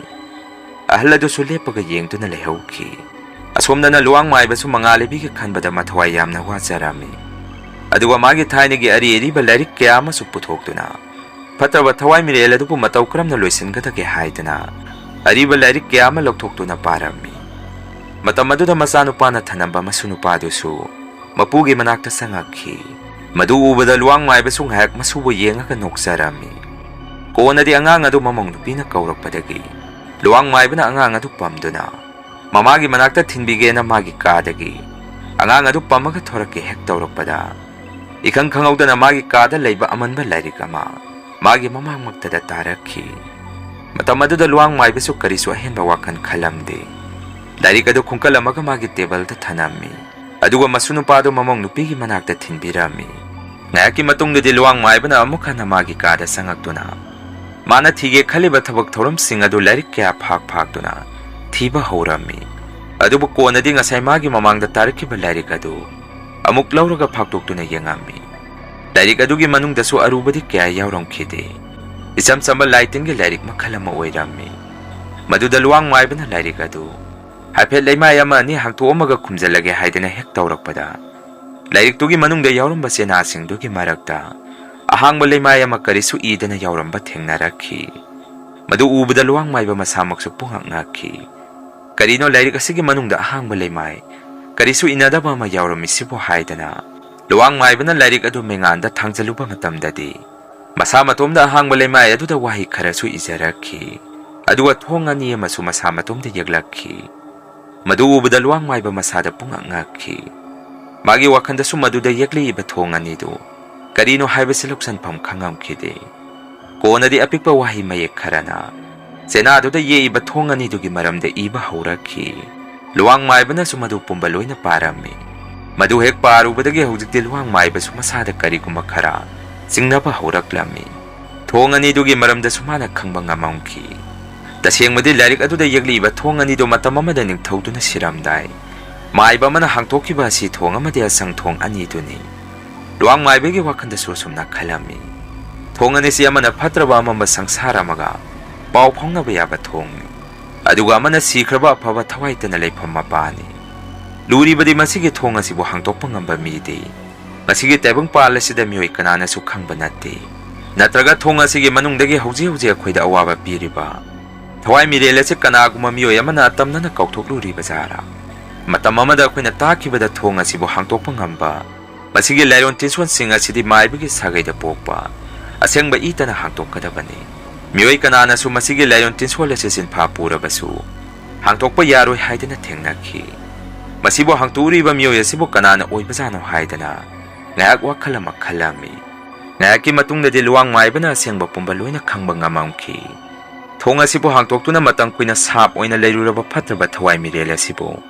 ꯑꯍꯜ ꯑꯗꯨꯁꯨ ꯂꯦꯞꯄꯒ ꯌꯦꯡꯗꯨꯅ ꯂꯩꯍꯧꯈꯤ꯫ ꯑꯁꯣꯝꯗꯅ ꯂꯨꯋꯥꯡ ꯃꯥꯏꯕꯁꯨ ꯃꯉꯥꯜ ꯂꯩꯕꯤꯒꯤ ꯈꯟꯕꯗ ꯃꯊꯋꯥꯏ ꯌꯥꯝꯅ ꯋꯥꯖꯔꯝꯃꯤ꯫ ꯑꯗꯨꯒ ꯃꯥꯒꯤ ꯊꯥꯏꯅꯒꯤ ꯑꯔꯤ ꯑꯔꯤꯕ ꯂꯥꯏꯔꯤꯛ ꯀꯌꯥ ꯑꯃꯁꯨ ꯄꯨꯊꯣꯛꯇꯨꯅ ꯐꯠꯇ꯭ꯔꯕ ꯊꯋꯥꯏ ꯃꯤꯔꯦꯜ ꯑꯗꯨꯕꯨ ꯃꯇꯧ ꯀꯔꯝꯅ ꯂꯣꯏꯁꯤꯟꯒꯗꯒꯦ ꯍꯥꯏꯗꯅ ꯑꯔꯤꯕ ꯂꯥꯏꯔꯤꯛ ꯀꯌꯥ ꯑꯃ ꯂꯧꯊꯣꯛꯇꯨꯅ ꯄꯥꯔꯝꯃꯤ꯫ ꯃꯇꯝ ꯑꯗꯨꯗ ꯃꯆꯥꯅꯨꯄꯥꯅ ꯊꯅꯝꯕ ꯃꯁꯨ ꯅꯨꯄꯥꯗꯨꯁꯨ ꯃꯄꯨꯒꯤ ꯃꯅꯥꯛꯇ ꯆꯪꯉꯛꯈꯤ꯫ ꯃꯗꯨ ꯎꯕꯗ ꯂꯨꯋꯥꯡ ꯃꯥꯏꯕꯁꯨ ꯉꯥꯏꯍꯥꯛ ꯃꯁꯨꯕꯨ ꯌꯦꯡꯉꯒ ꯅꯣꯛꯆꯔꯝꯃꯤ꯫ ꯀꯣꯟꯅꯗꯤ ꯑꯉꯥꯡ ꯑꯗꯨ ꯃꯃꯧ ꯅꯨꯄꯤꯅ ꯀꯧꯔꯛꯄꯗꯒꯤ ꯂꯨꯋꯥꯡ ꯃꯥꯏꯕꯅ ꯑꯉꯥꯡ ꯑꯗꯨ ꯄꯝꯗꯨꯅ ꯃꯃꯥꯒꯤ ꯃꯅꯥꯛꯇ ꯊꯤꯟꯕꯤꯒꯦꯅ ꯃꯥꯒꯤ ꯀꯥꯗꯒꯤ ꯑꯉꯥꯡ ꯑꯗꯨ ꯄꯝꯃꯒ ꯊꯣꯔꯛꯀꯦ ꯍꯦꯛ ꯇꯧꯔꯛꯄꯗ, ꯏꯈꯪ ꯈꯪꯍꯧꯗꯅ ꯃꯥꯒꯤ ꯀꯥꯗ ꯂꯩꯕ ꯑꯃꯟꯕ ꯂꯥꯏꯔꯤꯛ ꯑꯃ ꯃꯥꯒꯤ ꯃꯃꯥꯡꯃꯛꯇꯗ ꯇꯥꯔꯛꯈꯤ꯫ ꯃꯇꯝ ꯑꯗꯨꯗ ꯂꯨꯋꯥꯡ ꯃꯥꯏꯕꯁꯨ ꯀꯔꯤꯁꯨ ꯑꯍꯦꯟꯕ ꯋꯥꯈꯜ ꯈꯜꯂꯝꯗꯦ꯫ ꯂꯥꯏꯔꯤꯛ ꯑꯗꯨ ꯈꯨꯟꯀꯠꯂꯝꯃꯒ ꯃꯥꯒꯤ ꯇꯦꯕꯜꯗ ꯊꯅꯝꯃꯤ꯫ ꯑꯗꯨꯒ ꯃꯁꯨ ꯅꯨꯄꯥꯗꯨ ꯃꯃꯧ ꯅꯨꯄꯤꯒꯤ ꯃꯅꯥꯛꯇ ꯊꯤꯟꯕꯤꯔꯝꯃꯤ꯫ ꯉꯥꯏꯍꯥꯛꯀꯤ ꯃꯇꯨꯡꯗꯗꯤ ꯂꯨꯋꯥꯡ ꯃꯥꯏꯕꯅ ꯑꯃꯨꯛ ꯍꯟꯅ ꯃꯥꯒꯤ ꯀꯥꯗ ꯆꯪꯉꯛꯇꯨꯅ ꯃꯥꯅ ꯊꯤꯒꯦ ꯈꯜꯂꯤꯕ ꯊꯕꯛ ꯊꯧꯔꯝꯁꯤꯡ ꯑꯗꯨ ꯂꯥꯏꯔꯤꯛ ꯀꯌꯥ ꯐꯥꯛ ꯐꯥꯛꯇꯨꯅ ꯊꯤꯕ ꯍꯧꯔꯝꯃꯤ꯫ ꯑꯗꯨꯕꯨ ꯀꯣꯟꯅꯗꯤ ꯉꯁꯥꯏ ꯃꯥꯒꯤ ꯃꯃꯥꯡꯗ ꯇꯥꯔꯛꯈꯤꯕ ꯂꯥꯏꯔꯤꯛ ꯑꯗꯨ ꯑꯃꯨꯛ ꯂꯧꯔꯒ ꯐꯥꯛꯇꯣꯛꯇꯨꯅ ꯌꯦꯡꯉꯝꯃꯤ꯫ ꯂꯥꯏꯔꯤꯛ ꯑꯗꯨꯒꯤ ꯃꯅꯨꯡꯗꯁꯨ ꯑꯔꯨꯕꯗꯤ ꯀꯌꯥ ꯌꯥꯎꯔꯝꯈꯤꯗꯦ꯫ ꯏꯆꯝ ꯆꯝꯕ ꯂꯥꯏꯇꯤꯟꯒꯤ ꯂꯥꯏꯔꯤꯛ ꯃꯈꯜ ꯑꯃ ꯑꯣꯏꯔꯝꯃꯤ꯫ ꯃꯗꯨꯗ ꯂꯨꯋꯥꯡ ꯃꯥꯏꯕꯅ ꯂꯥꯏꯔꯤꯛ ꯑꯗꯨ ꯍꯥꯏꯐꯦꯠ ꯂꯩꯃꯥꯏ ꯑꯃ ꯑꯅꯤ ꯍꯥꯡꯇꯣꯛꯑꯝꯃꯒ ꯈꯨꯝꯖꯤꯜꯂꯒꯦ ꯍꯥꯏꯗꯅ ꯍꯦꯛ ꯇꯧꯔꯛꯄꯗ, ꯂꯥꯏꯔꯤꯛꯇꯨꯒꯤ ꯃꯅꯨꯡꯗ ꯌꯥꯎꯔꯝꯕ ꯆꯦꯅꯥꯁꯤꯡꯗꯨꯒꯤ ꯃꯔꯛꯇ ꯑꯍꯥꯡꯕ ꯂꯩꯃꯥꯏ ꯑꯃ ꯀꯔꯤꯁꯨ ꯏꯗꯅ ꯌꯥꯎꯔꯝꯕ ꯊꯦꯡꯅꯔꯛꯈꯤ꯫ ꯃꯗꯨ ꯎꯕꯗ ꯂꯨꯋꯥꯡ ꯃꯥꯏꯕ ꯃꯁꯥꯃꯛꯁꯨ ꯄꯨꯡꯉꯛ ꯉꯛꯈꯤ꯫ ꯀꯔꯤꯅꯣ ꯂꯥꯏꯔꯤꯛ ꯑꯁꯤꯒꯤ ꯃꯅꯨꯡꯗ ꯑꯍꯥꯡꯕ ꯂꯩꯃꯥꯏ, ꯀꯔꯤꯁꯨ ꯏꯅꯗꯕ ꯑꯃ ꯌꯥꯎꯔꯝꯃꯤꯁꯤꯕꯨ ꯍꯥꯏꯗꯅ ꯂꯨꯋꯥꯡ ꯃꯥꯏꯕꯅ ꯂꯥꯏꯔꯤꯛ ꯑꯗꯨ ꯃꯩꯉꯥꯟꯗ ꯊꯥꯡꯖꯜꯂꯨꯕ ꯃꯇꯝꯗꯗꯤ, ꯃꯁꯥ ꯃꯇꯣꯝꯗ ꯑꯍꯥꯡꯕ ꯂꯩꯃꯥꯏ ꯑꯗꯨꯗ ꯋꯥꯍꯩ ꯈꯔꯁꯨ ꯏꯖꯔꯛꯈꯤ꯫ ꯑꯗꯨꯒ ꯊꯣꯡ ꯑꯅꯤ ꯑꯃꯁꯨ ꯃꯁꯥ ꯃꯇꯣꯝꯗ ꯌꯦꯛꯂꯛꯈꯤ꯫ ꯃꯗꯨ ꯎꯕꯗ ꯂꯨꯋꯥꯡ ꯃꯥꯏꯕ ꯃꯁꯥꯗ ꯄꯨꯡꯉꯛ ꯉꯛꯈꯤ꯫ ꯃꯥꯒꯤ ꯋꯥꯈꯜꯗꯁꯨ ꯃꯗꯨꯗ ꯌꯦꯛꯂꯛꯏꯕ ꯊꯣꯡ ꯑꯅꯤꯗꯨ ꯀꯔꯤꯅꯣ ꯍꯥꯏꯕꯁꯤ ꯂꯧꯁꯤꯟꯐꯝ ꯈꯪꯉꯝꯈꯤꯗꯦ꯫ ꯀꯣꯟꯅꯗꯤ ꯑꯄꯤꯛꯄ ꯋꯥꯍꯩ ꯃꯌꯦꯛ ꯈꯔꯅ ꯆꯦꯅꯥꯗꯨꯗ ꯌꯦꯛꯏꯕ ꯊꯣꯡ ꯑꯅꯤꯗꯨꯒꯤ ꯃꯔꯝꯗ ꯏꯕ ꯍꯧꯔꯛꯈꯤ꯫ ꯂꯨꯋꯥꯡ ꯃꯥꯏꯕꯅꯁꯨ ꯃꯗꯨ ꯄꯨꯝꯕ ꯂꯣꯏꯅ ꯄꯥꯔꯝꯃꯤ꯫ ꯃꯗꯨ ꯍꯦꯛ ꯄꯥꯔꯨꯕꯗꯒꯤ ꯍꯧꯖꯤꯛꯇꯤ ꯂꯨꯋꯥꯡ ꯃꯥꯏꯕꯁꯨ ꯃꯁꯥꯗ ꯀꯔꯤꯒꯨꯝꯕ ꯈꯔ ꯆꯤꯡꯅꯕ ꯍꯧꯔꯛꯂꯝꯃꯤ꯫ ꯊꯣꯡ ꯑꯅꯤꯗꯨꯒꯤ ꯃꯔꯝꯗꯁꯨ ꯃꯥꯅ ꯈꯪꯕ ꯉꯝꯃꯝꯈꯤ꯫ ꯇꯁꯦꯡꯕꯗꯤ ꯂꯥꯏꯔꯤꯛ ꯑꯗꯨꯗ ꯌꯦꯛꯂꯤꯕ ꯊꯣꯡ ꯑꯅꯤꯗꯨ ꯃꯇꯝ ꯑꯃꯗ ꯅꯤꯡꯊꯧꯗꯨꯅ ꯁꯤꯔꯝꯗꯥꯏ ꯃꯥꯏꯕ ꯑꯃꯅ ꯍꯥꯡꯇꯣꯛꯈꯤꯕ ꯑꯁꯤ ꯊꯣꯡ ꯑꯃꯗꯤ ꯑꯁꯪ ꯊꯣꯡ ꯑꯅꯤꯗꯨꯅꯤ꯫ ꯂꯨꯋꯥꯡ ꯃꯥꯏꯕꯒꯤ ꯋꯥꯈꯜꯗꯁꯨ ꯑꯁꯨꯝꯅ ꯈꯜꯂꯝꯃꯤ꯫ ꯊꯣꯡ ꯑꯅꯤꯁꯤ ꯑꯃꯅ ꯐꯠꯇ꯭ꯔꯕ ꯑꯃꯝꯕ ꯁꯪꯁꯥꯔ ꯑꯃꯒ ꯄꯥꯎ ꯐꯥꯎꯅꯕ ꯌꯥꯕ ꯊꯣꯡꯅꯤ, ꯑꯗꯨꯒ ꯑꯃꯅ ꯁꯤꯈ꯭ꯔꯕ ꯑꯐꯕ ꯊꯋꯥꯏꯇꯅ ꯂꯩꯐꯝ ꯃꯄꯥꯅꯤ꯫ ꯂꯨꯔꯤꯕꯗꯤ ꯃꯁꯤꯒꯤ ꯊꯣꯡ ꯑꯁꯤꯕꯨ ꯍꯥꯡꯇꯣꯛꯄ ꯉꯝꯕ ꯃꯤꯗꯤ ꯃꯁꯤꯒꯤ ꯇꯥꯏꯕꯪꯄꯥꯜ ꯑꯁꯤꯗ ꯃꯤꯑꯣꯏ ꯀꯅꯥꯅꯁꯨ ꯈꯪꯕ ꯅꯠꯇꯦ꯫ ꯅꯠꯇ꯭ꯔꯒ ꯊꯣꯡ ꯑꯁꯤꯒꯤ ꯃꯅꯨꯡꯗꯒꯤ ꯍꯧꯖꯤꯛ ꯍꯧꯖꯤꯛ ꯑꯩꯈꯣꯏꯗ ꯑꯋꯥꯕ ꯄꯤꯔꯤꯕ ꯊꯋꯥꯏ ꯃꯤꯔꯦꯜ ꯑꯁꯤ ꯀꯅꯥꯒꯨꯝꯕ ꯃꯤꯑꯣꯏ ꯑꯃꯅ ꯑꯇꯝꯅꯅ ꯀꯥꯎꯊꯣꯛꯂꯨꯔꯤꯕ ꯖꯥꯔꯥ? ꯃꯇꯝ ꯑꯃꯗ ꯑꯩꯈꯣꯏꯅ ꯇꯥꯈꯤꯕꯗ ꯊꯣꯡ ꯑꯁꯤꯕꯨ ꯍꯥꯡꯇꯣꯛꯄ ꯉꯝꯕ ꯃꯁꯤꯒꯤ ꯂꯥꯏꯔꯣꯟ ꯇꯤꯟꯁꯣꯟꯁꯤꯡ ꯑꯁꯤꯗꯤ ꯃꯥꯏꯕꯒꯤ ꯁꯥꯒꯩꯗ ꯄꯣꯛꯄ ꯑꯁꯦꯡꯕ ꯏꯇꯅ ꯍꯥꯡꯇꯣꯛꯀꯗꯕꯅꯤ꯫ ꯃꯤꯑꯣꯏ ꯀꯅꯥꯅꯁꯨ ꯃꯁꯤꯒꯤ ꯂꯥꯏꯔꯣꯟ ꯇꯤꯟꯁꯣꯜ ꯑꯁꯤ ꯁꯤꯟꯐꯥ ꯄꯨꯔꯕꯁꯨ ꯍꯥꯡꯇꯣꯛꯄ ꯌꯥꯔꯣꯏ ꯍꯥꯏꯗꯅ ꯊꯦꯡꯅꯈꯤ꯫ ꯃꯁꯤꯕꯨ ꯍꯥꯡꯇꯣꯛꯎꯔꯤꯕ ꯃꯤꯑꯣꯏ ꯑꯁꯤꯕꯨ ꯀꯅꯥꯅ ꯑꯣꯏꯕꯖꯥꯠꯅꯣ ꯍꯥꯏꯗꯅ ꯉꯥꯏꯍꯥꯛ ꯋꯥꯈꯜ ꯑꯃ ꯈꯜꯂꯝꯃꯤ꯫ ꯉꯥꯏꯍꯥꯛꯀꯤ ꯃꯇꯨꯡꯗꯗꯤ ꯂꯨꯋꯥꯡ ꯃꯥꯏꯕꯅ ꯑꯁꯦꯡꯕ ꯄꯨꯝꯕ ꯂꯣꯏꯅ ꯈꯪꯕ ꯉꯝꯃꯝꯈꯤ꯫ ꯊꯣꯡ ꯑꯁꯤꯕꯨ ꯍꯥꯡꯇꯣꯛꯇꯨꯅ ꯃꯇꯝ ꯀꯨꯏꯅ ꯁꯥꯞ ꯑꯣꯏꯅ ꯂꯩꯔꯨꯔꯕ ꯐꯠꯇ꯭ꯔꯕ ꯊꯋꯥꯏ ꯃꯤꯔꯦꯜ ꯑꯁꯤꯕꯨ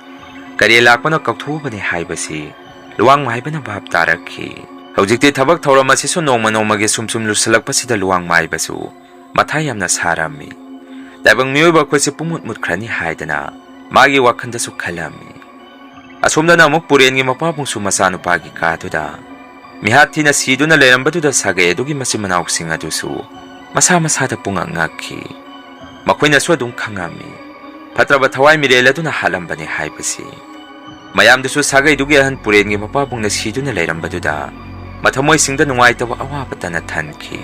ꯀꯔꯤ ꯂꯥꯛꯄꯅ ꯀꯥꯎꯊꯣꯛꯎꯕꯅꯤ ꯍꯥꯏꯕꯁꯤ ꯂꯨꯋꯥꯡ ꯃꯥꯏꯕꯅ ꯚꯥꯞ ꯇꯥꯔꯛꯈꯤ꯫ ꯍꯧꯖꯤꯛꯇꯤ ꯊꯕꯛ ꯊꯧꯔꯝ ꯑꯁꯤꯁꯨ ꯅꯣꯡꯃ ꯅꯣꯡꯃꯒꯤ ꯁꯨꯝ ꯁꯨꯝ ꯂꯨꯁꯜꯂꯛꯄꯁꯤꯗ ꯂꯨꯋꯥꯡ ꯃꯥꯏꯕꯁꯨ ꯃꯊꯥ ꯌꯥꯝꯅ ꯁꯥꯔꯝꯃꯤ꯫ ꯇꯥꯏꯕꯪ ꯃꯤꯑꯣꯏꯕ ꯑꯩꯈꯣꯏꯁꯦ ꯄꯨꯡꯃꯨꯠ ꯃꯨꯠꯈ꯭ꯔꯅꯤ ꯍꯥꯏꯗꯅ ꯃꯥꯒꯤ ꯋꯥꯈꯜꯗꯁꯨ ꯈꯜꯂꯝꯃꯤ꯫ ꯑꯁꯣꯝꯗꯅ ꯑꯃꯨꯛ ꯄꯨꯔꯦꯟꯒꯤ ꯃꯄꯥꯕꯨꯡꯁꯨ ꯃꯆꯥꯅꯨꯄꯥꯒꯤ ꯀꯥꯗꯨꯗ ꯃꯤꯍꯥꯠ ꯊꯤꯅ ꯁꯤꯗꯨꯅ ꯂꯩꯔꯝꯕꯗꯨꯗ ꯁꯥꯒꯩ ꯑꯗꯨꯒꯤ ꯃꯆꯤꯟ ꯃꯅꯥꯎꯁꯤꯡ ꯑꯗꯨꯁꯨ ꯃꯁꯥ ꯃꯁꯥꯗ ꯄꯨꯡꯉꯛ ꯉꯛꯈꯤ꯫ ꯃꯈꯣꯏꯅꯁꯨ ꯑꯗꯨꯝ ꯈꯪꯉꯝꯃꯤ, ꯐꯠꯇ꯭ꯔꯕ ꯊꯋꯥꯏ ꯃꯤꯔꯦꯜ ꯑꯗꯨꯅ ꯍꯥꯠꯂꯝꯕꯅꯤ ꯍꯥꯏꯕꯁꯤ꯫ ꯃꯌꯥꯝꯗꯨꯁꯨ ꯁꯥꯒꯩꯗꯨꯒꯤ ꯑꯍꯟ ꯄꯨꯔꯦꯟꯒꯤ ꯃꯄꯥꯕꯨꯡꯅ ꯁꯤꯗꯨꯅ ꯂꯩꯔꯝꯕꯗꯨꯗ ꯃꯊꯃꯣꯏꯁꯤꯡꯗ ꯅꯨꯡꯉꯥꯏꯇꯕ ꯑꯋꯥꯕꯇꯅ ꯊꯟꯈꯤ꯫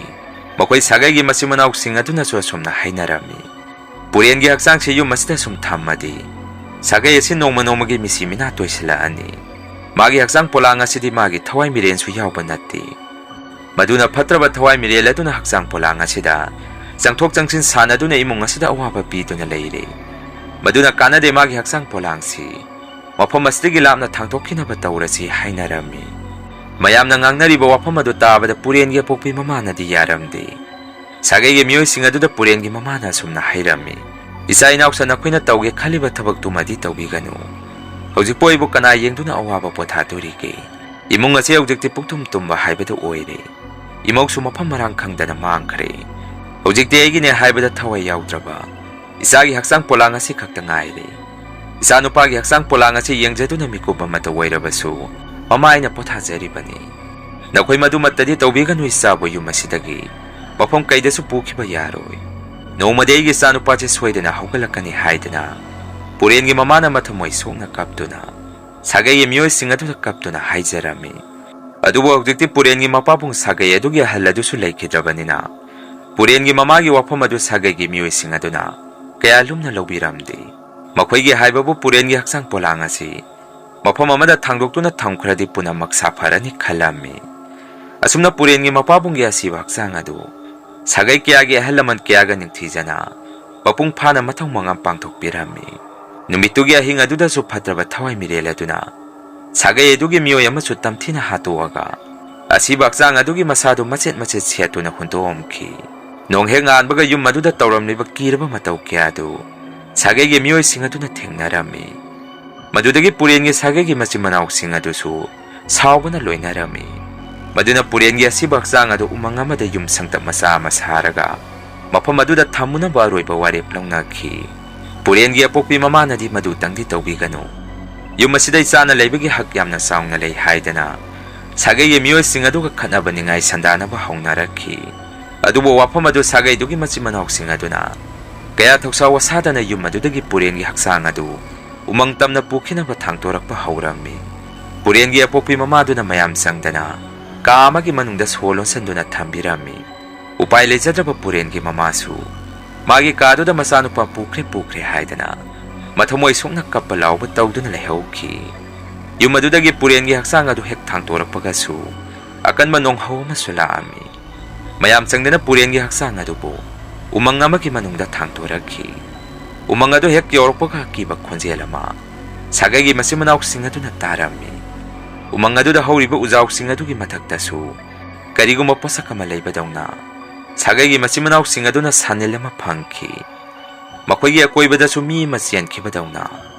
ꯃꯈꯣꯏ ꯁꯥꯒꯩꯒꯤ ꯃꯆꯤꯟ ꯃꯅꯥꯎꯁꯤꯡ ꯑꯗꯨꯅꯁꯨ ꯑꯁꯨꯝꯅ ꯍꯥꯏꯅꯔꯝꯃꯤ, "ꯄꯨꯔꯦꯟꯒꯤ ꯍꯛꯆꯥꯡꯁꯤ ꯌꯨꯝ ꯑꯁꯤꯗ ꯁꯨꯝ ꯊꯝꯃꯗꯤ ꯁꯥꯒꯩ ꯑꯁꯤ ꯅꯣꯡꯃ ꯅꯣꯡꯃꯒꯤ ꯃꯤꯁꯤ ꯃꯤꯅꯥ ꯇꯣꯏꯁꯤꯜꯂꯛꯑꯅꯤ꯫ ꯃꯥꯒꯤ ꯍꯛꯆꯥꯡ ꯄꯣꯂꯥꯡ ꯑꯁꯤꯗꯤ ꯃꯥꯒꯤ ꯊꯋꯥꯏ ꯃꯤꯔꯦꯟꯁꯨ ꯌꯥꯎꯕ ꯅꯠꯇꯦ꯫ ꯃꯗꯨꯅ ꯐꯠꯇ꯭ꯔꯕ ꯊꯋꯥꯏ ꯃꯤꯔꯦꯜ ꯑꯗꯨꯅ ꯍꯛꯆꯥꯡ ꯄꯣꯂꯥꯡ ꯑꯁꯤꯗ ꯆꯪꯊꯣꯛ ꯆꯪꯁꯤꯟ ꯁꯥꯟꯅꯗꯨꯅ ꯏꯃꯨꯡ ꯑꯁꯤꯗ ꯑꯋꯥꯕ ꯄꯤꯗꯨꯅ ꯂꯩꯔꯦ꯫ ꯃꯗꯨꯅ ꯀꯥꯟꯅꯗꯦ ꯃꯥꯒꯤ ꯍꯛꯆꯥꯡ ꯄꯣꯂꯥꯡꯁꯤ꯫ ꯃꯐꯝ ꯑꯁꯤꯗꯒꯤ ꯂꯥꯞꯅ ꯊꯥꯡꯗꯣꯛꯈꯤꯅꯕ ꯇꯧꯔꯁꯤ" ꯍꯥꯏꯅꯔꯝꯃꯤ꯫ ꯃꯌꯥꯝꯅ ꯉꯥꯡꯅꯔꯤꯕ ꯋꯥꯐꯝ ꯑꯗꯨ ꯇꯥꯕꯗ ꯄꯨꯔꯦꯟꯒꯤ ꯑꯄꯣꯛꯄꯤ ꯃꯃꯥꯅꯗꯤ ꯌꯥꯔꯝꯗꯦ꯫ ꯁꯥꯒꯩꯒꯤ ꯃꯤꯑꯣꯏꯁꯤꯡ ꯑꯗꯨꯗ ꯄꯨꯔꯦꯟꯒꯤ ꯃꯃꯥꯅ ꯑꯁꯨꯝꯅ ꯍꯥꯏꯔꯝꯃꯤ, "ꯏꯆꯥ ꯏꯅꯥꯎꯁ, ꯅꯈꯣꯏꯅ ꯇꯧꯒꯦ ꯈꯜꯂꯤꯕ ꯊꯕꯛꯇꯨꯃꯗꯤ ꯇꯧꯕꯤꯒꯅꯨ꯫ ꯍꯧꯖꯤꯛꯄꯨ ꯑꯩꯕꯨ ꯀꯅꯥ ꯌꯦꯡꯗꯨꯅ ꯑꯋꯥꯕ ꯄꯣꯊꯥꯗꯣꯔꯤꯒꯦ? ꯏꯃꯨꯡ ꯑꯁꯤ ꯍꯧꯖꯤꯛꯇꯤ ꯄꯨꯛꯇꯨꯝ ꯇꯨꯝꯕ ꯍꯥꯏꯕꯗꯨ ꯑꯣꯏꯔꯦ꯫ ꯏꯃꯧꯁꯨ ꯃꯐꯝ ꯃꯔꯥꯡ ꯈꯪꯗꯅ ꯃꯥꯡꯈ꯭ꯔꯦ꯫ ꯍꯧꯖꯤꯛꯇꯤ ꯑꯩꯒꯤꯅꯦ ꯍꯥꯏꯕꯗ ꯊꯋꯥꯏ ꯌꯥꯎꯗ꯭ꯔꯕ ꯏꯆꯥꯒꯤ ꯍꯛꯆꯥꯡ ꯄꯣꯂꯥꯡ ꯑꯁꯤ ꯈꯛꯇ ꯉꯥꯏꯔꯦ꯫ ꯏꯆꯥꯅꯨꯄꯥꯒꯤ ꯍꯛꯆꯥꯡ ꯄꯣꯂꯥꯡ ꯑꯁꯤ ꯌꯦꯡꯖꯗꯨꯅ ꯃꯤꯀꯨꯞ ꯑꯃꯇ ꯑꯣꯏꯔꯕꯁꯨ ꯃꯃꯥ ꯑꯩꯅ ꯄꯣꯊꯥꯖꯔꯤꯕꯅꯤ꯫ ꯅꯈꯣꯏ ꯃꯗꯨꯃꯠꯇꯗꯤ ꯇꯧꯕꯤꯒꯅꯨ, ꯏꯆꯥꯕꯨ ꯌꯨꯝ ꯑꯁꯤꯗꯒꯤ ꯃꯐꯝ ꯀꯩꯗꯁꯨ ꯄꯨꯈꯤꯕ ꯌꯥꯔꯣꯏ꯫ ꯅꯣꯡꯃꯗꯤ ꯑꯩꯒꯤ ꯏꯆꯥꯅꯨꯄꯥꯁꯤ ꯁꯣꯏꯗꯅ ꯍꯧꯒꯠꯂꯛꯀꯅꯤ" ꯍꯥꯏꯗꯅ ꯄꯨꯔꯦꯟꯒꯤ ꯃꯃꯥꯅ ꯃꯊꯃꯣꯏ ꯁꯣꯛꯅ ꯀꯞꯇꯨꯅ ꯁꯥꯒꯩꯒꯤ ꯃꯤꯑꯣꯏꯁꯤꯡ ꯑꯗꯨꯗ ꯀꯞꯇꯨꯅ ꯍꯥꯏꯖꯔꯝꯃꯤ꯫ ꯑꯗꯨꯕꯨ ꯍꯧꯖꯤꯛꯇꯤ ꯄꯨꯔꯦꯟꯒꯤ ꯃꯄꯥꯕꯨꯡ ꯁꯥꯒꯩ ꯑꯗꯨꯒꯤ ꯑꯍꯜ ꯑꯗꯨꯁꯨ ꯂꯩꯈꯤꯗ꯭ꯔꯕꯅꯤꯅ ꯄꯨꯔꯦꯟꯒꯤ ꯃꯃꯥꯒꯤ ꯋꯥꯐꯝ ꯑꯗꯨ ꯁꯥꯒꯩꯒꯤ ꯃꯤꯑꯣꯏꯁꯤꯡ ꯑꯗꯨꯅ ꯀꯌꯥ ꯂꯨꯝꯅ ꯂꯧꯕꯤꯔꯝꯗꯦ꯫ ꯃꯈꯣꯏꯒꯤ ꯍꯥꯏꯕꯕꯨ ꯄꯨꯔꯦꯟꯒꯤ ꯍꯛꯆꯥꯡ ꯄꯣꯂꯥꯡ ꯑꯁꯤ ꯃꯐꯝ ꯑꯃꯗ ꯊꯥꯡꯗꯣꯛꯇꯨꯅ ꯊꯝꯈ꯭ꯔꯗꯤ ꯄꯨꯝꯅꯃꯛ ꯁꯥꯐꯔꯅꯤ ꯈꯜꯂꯝꯃꯤ꯫ ꯑꯁꯨꯝꯅ ꯄꯨꯔꯦꯟꯒꯤ ꯃꯄꯥꯕꯨꯡꯒꯤ ꯑꯁꯤꯕ ꯍꯛꯆꯥꯡ ꯑꯗꯨ ꯁꯥꯒꯩ ꯀꯌꯥꯒꯤ ꯑꯍꯜ ꯂꯃꯟ ꯀꯌꯥꯒ ꯅꯤꯡꯊꯤꯖꯅ ꯃꯄꯨꯡ ꯐꯥꯅ ꯃꯊꯧ ꯃꯉꯝ ꯄꯥꯡꯊꯣꯛꯄꯤꯔꯝꯃꯤ꯫ ꯅꯨꯃꯤꯠꯇꯨꯒꯤ ꯑꯍꯤꯡ ꯑꯗꯨꯗꯁꯨ ꯐꯠꯇ꯭ꯔꯕ ꯊꯋꯥꯏ ꯃꯤꯔꯦꯜ ꯑꯗꯨꯅ ꯁꯥꯒꯩ ꯑꯗꯨꯒꯤ ꯃꯤꯑꯣꯏ ꯑꯃꯁꯨ ꯇꯝꯊꯤꯅ ꯍꯥꯠꯇꯣꯛꯑꯒ ꯑꯁꯤꯕ ꯍꯛꯆꯥꯡ ꯑꯗꯨꯒꯤ ꯃꯁꯥꯗꯨ ꯃꯆꯦꯠ ꯃꯆꯦꯠ ꯁꯦꯠꯇꯨꯅ ꯍꯨꯟꯗꯣꯛꯑꯝꯈꯤ꯫ ꯅꯣꯡ ꯍꯦꯛ ꯉꯥꯟꯕꯒ ꯌꯨꯝ ꯑꯗꯨꯗ ꯇꯧꯔꯝꯂꯤꯕ ꯀꯤꯔꯕ ꯃꯇꯧ ꯀꯌꯥ ꯑꯗꯨ ꯁꯥꯒꯩꯒꯤ ꯃꯤꯑꯣꯏꯁꯤꯡ ꯑꯗꯨꯅ ꯊꯦꯡꯅꯔꯝꯃꯤ꯫ ꯃꯗꯨꯗꯒꯤ ꯄꯨꯔꯦꯟꯒꯤ ꯁꯥꯒꯩꯒꯤ ꯃꯆꯤꯟ ꯃꯅꯥꯎꯁꯤꯡ ꯑꯗꯨꯁꯨ ꯁꯥꯎꯕꯅ ꯂꯣꯏꯅꯔꯝꯃꯤ꯫ ꯃꯗꯨꯅ ꯄꯨꯔꯦꯟꯒꯤ ꯑꯁꯤꯕ ꯍꯛꯆꯥꯡ ꯑꯗꯨ ꯎꯃꯪ ꯑꯃꯗ ꯌꯨꯝ ꯁꯪꯇꯞ ꯃꯆꯥ ꯑꯃ ꯁꯥꯔꯒ ꯃꯐꯝ ꯑꯗꯨꯗ ꯊꯝꯃꯨꯅꯕ ꯑꯔꯣꯏꯕ ꯋꯥꯔꯦꯞ ꯂꯧꯅꯈꯤ꯫ ꯄꯨꯔꯦꯟꯒꯤ ꯑꯄꯣꯛꯄꯤ ꯃꯃꯥꯅꯗꯤ ꯃꯗꯨꯇꯪꯗꯤ ꯇꯧꯕꯤꯒꯅꯨ꯫ ꯌꯨꯝ ꯑꯁꯤꯗ ꯏꯆꯥꯅ ꯂꯩꯕꯒꯤ ꯍꯛ ꯌꯥꯝꯅ ꯆꯥꯎꯅ ꯂꯩ ꯍꯥꯏꯗꯅ ꯁꯥꯒꯩꯒꯤ ꯃꯤꯑꯣꯏꯁꯤꯡ ꯑꯗꯨꯒ ꯈꯠꯅꯕ ꯅꯤꯡꯉꯥꯏ ꯁꯟꯗꯥꯅꯕ ꯍꯧꯅꯔꯛꯈꯤ꯫ ꯑꯗꯨꯕꯨ ꯋꯥꯐꯝ ꯑꯗꯨ ꯁꯥꯒꯩꯗꯨꯒꯤ ꯃꯆꯤꯟ ꯃꯅꯥꯎꯁꯤꯡ ꯑꯗꯨꯅ ꯀꯌꯥ ꯊꯧꯁꯥ ꯋꯥꯁꯥꯗꯅ ꯌꯨꯝ ꯑꯗꯨꯗꯒꯤ ꯄꯨꯔꯦꯟꯒꯤ ꯍꯛꯆꯥꯡ ꯑꯗꯨ ꯎꯃꯪ ꯇꯝꯅ ꯄꯨꯈꯤꯅꯕ ꯊꯥꯡꯇꯣꯔꯛꯄ ꯍꯧꯔꯝꯃꯤ꯫ ꯄꯨꯔꯦꯟꯒꯤ ꯑꯄꯣꯛꯄꯤ ꯃꯃꯥꯗꯨꯅ ꯃꯌꯥꯝ ꯆꯪꯗꯅ ꯀꯥ ꯑꯃꯒꯤ ꯃꯅꯨꯡꯗ ꯁꯣ ꯂꯣꯟꯁꯤꯟꯗꯨꯅ ꯊꯝꯕꯤꯔꯝꯃꯤ꯫ ꯎꯄꯥꯏ ꯂꯩꯖꯗ꯭ꯔꯕ ꯄꯨꯔꯦꯟꯒꯤ ꯃꯃꯥꯁꯨ ꯃꯥꯒꯤ ꯀꯥꯗꯨꯗ ꯃꯆꯥꯅꯨꯄꯥ ꯄꯨꯈ꯭ꯔꯦ ꯄꯨꯈ꯭ꯔꯦ ꯍꯥꯏꯗꯅ ꯃꯊꯃꯣꯏ ꯁꯣꯛꯅ ꯀꯞꯄ ꯂꯥꯎꯕ ꯇꯧꯗꯨꯅ ꯂꯩꯍꯧꯈꯤ꯫ ꯌꯨꯝ ꯑꯗꯨꯗꯒꯤ ꯄꯨꯔꯦꯟꯒꯤ ꯍꯛꯆꯥꯡ ꯑꯗꯨ ꯍꯦꯛ ꯊꯥꯡꯇꯣꯔꯛꯄꯒꯁꯨ ꯑꯀꯟꯕ ꯅꯣꯡꯍꯧ ꯑꯃꯁꯨ ꯂꯥꯛꯑꯝꯃꯤ꯫ ꯃꯌꯥꯝ ꯆꯪꯗꯅ ꯄꯨꯔꯦꯟꯒꯤ ꯍꯛꯆꯥꯡ ꯑꯗꯨꯕꯨ ꯎꯃꯪ ꯑꯃꯒꯤ ꯃꯅꯨꯡꯗ ꯊꯥꯡꯇꯣꯔꯛꯈꯤ꯫ ꯎꯃꯪ ꯑꯗꯨ ꯍꯦꯛ ꯌꯧꯔꯛꯄꯒ ꯑꯀꯤꯕ ꯈꯣꯟꯖꯦꯜ ꯑꯃ ꯁꯥꯒꯩꯒꯤ ꯃꯆꯤꯟ ꯃꯅꯥꯎꯁꯤꯡ ꯑꯗꯨꯅ ꯇꯥꯔꯝꯃꯤ꯫ ꯎꯃꯪ ꯑꯗꯨꯗ ꯍꯧꯔꯤꯕ ꯎꯖꯥꯎꯁꯤꯡ ꯑꯗꯨꯒꯤ ꯃꯊꯛꯇꯁꯨ ꯀꯔꯤꯒꯨꯝꯕ ꯄꯣꯠꯁꯛ ꯑꯃ ꯂꯩꯕꯗꯧꯅ ꯁꯥꯒꯩꯒꯤ ꯃꯆꯤꯟ ꯃꯅꯥꯎꯁꯤꯡ ꯑꯗꯨꯅ ꯁꯥꯅꯤꯜ ꯑꯃ ꯐꯪꯈꯤ꯫ ꯃꯈꯣꯏꯒꯤ ꯑꯀꯣꯏꯕꯗꯁꯨ ꯃꯤ ꯑꯃ ꯆꯦꯟꯈꯤꯕꯗꯧꯅ